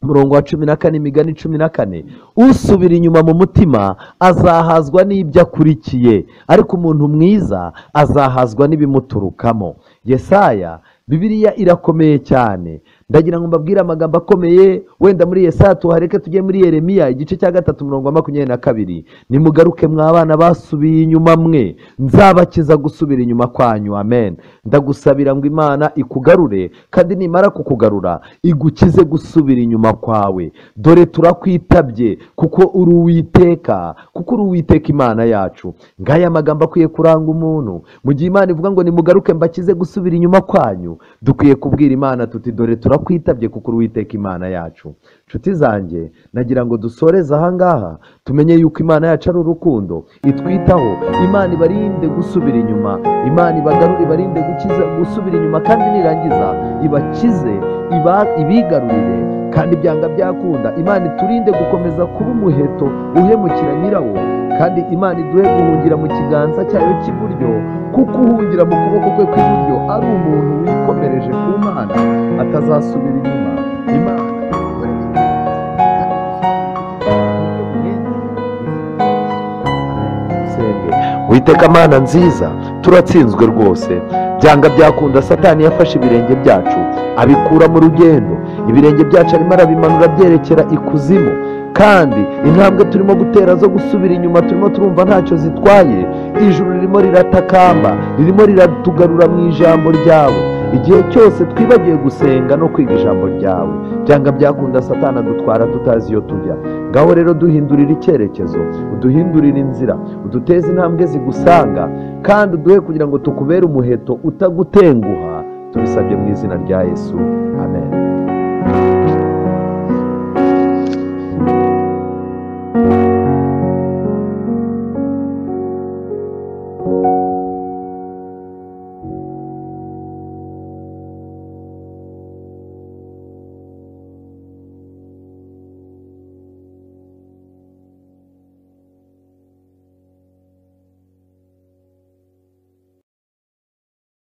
A: Umurongo wa 14, Imigani 14, usubira inyuma mu mutima azahazwa n'ibyo akurikiye, ariko umuntu mwiza azahazwa n'ibimuturukamo. Yesaya, Bibiliya irakomeye cyane. Ndagira ngo mbabwire amagambo akomeye, wenda muri Yesaya tuhareke tujye muri Yeremiya igice cya 3 umurongo wa 22. Nimugaruke mwabana basubiye inyuma mwe, nzabakiza gusubira inyuma kwanyu. Amen. Ndagusabira ngo Imana ikugarure, kandi nimara kukugarura igukize gusubira inyuma kwawe. Dore turakwitabye kuko uri Uwiteka, kuko uri Uwiteka Imana yacu. Ngaya magambo akwiye kuranga umuntu. Mu gihe Imana ivuga ngo nimugaruke mbakize gusubira inyuma kwanyu, dukwiye kubwira Imana tuti dore turakwitabye kuko uri Uwiteka Imana yacu. Nshuti zanjye, nagira ngo dusoreze aha ngaha, tumenye yuko Imana yacu ari urukundo, itwitaho. Imana ibarinde gusubira inyuma, Imana ibagarure, ibarinde gukiza gusubira inyuma, kandi nirangiza ibakize, ibigarurire, kandi byanga byakunda. Imana iturinde gukomeza kuba umuheto uhemukira nyirawo, kandi Imana iduhe guhungira mu kiganza cyayo cy'iburyo, kuko uhungira mu kuboko kwe kw'iburyo ari umuntu wikomereje ku Mana, atazasubira inyuma. Imana Uwiteka Mana nziza, turatsinzwe rwose. Byanga byakunda Satani yafashe ibirenge byacu abikura mu rugendo, ibirenge byacu arimo arabimanura byerekera ikuzimu, kandi intambwe turimo gutera zo gusubira inyuma turimo turumva ntacyo zitwaye. Ijuru ririmo riratakamba, ririmo riratugarura mu ijambo ryawe. Igihe cyose twibagiwe gusenga no kwiga ijambo ryawe, byanga byakunda Satani adutwara tutazi iyo tujya. Ngaho rero duhindurira icyerekezo, uduhindurira inzira, uduteze intambwe zigusanga, kandi uduhe kugira ngo tukubere umuheto utagutenguha. Tubisabye mu izina rya Yesu, amen.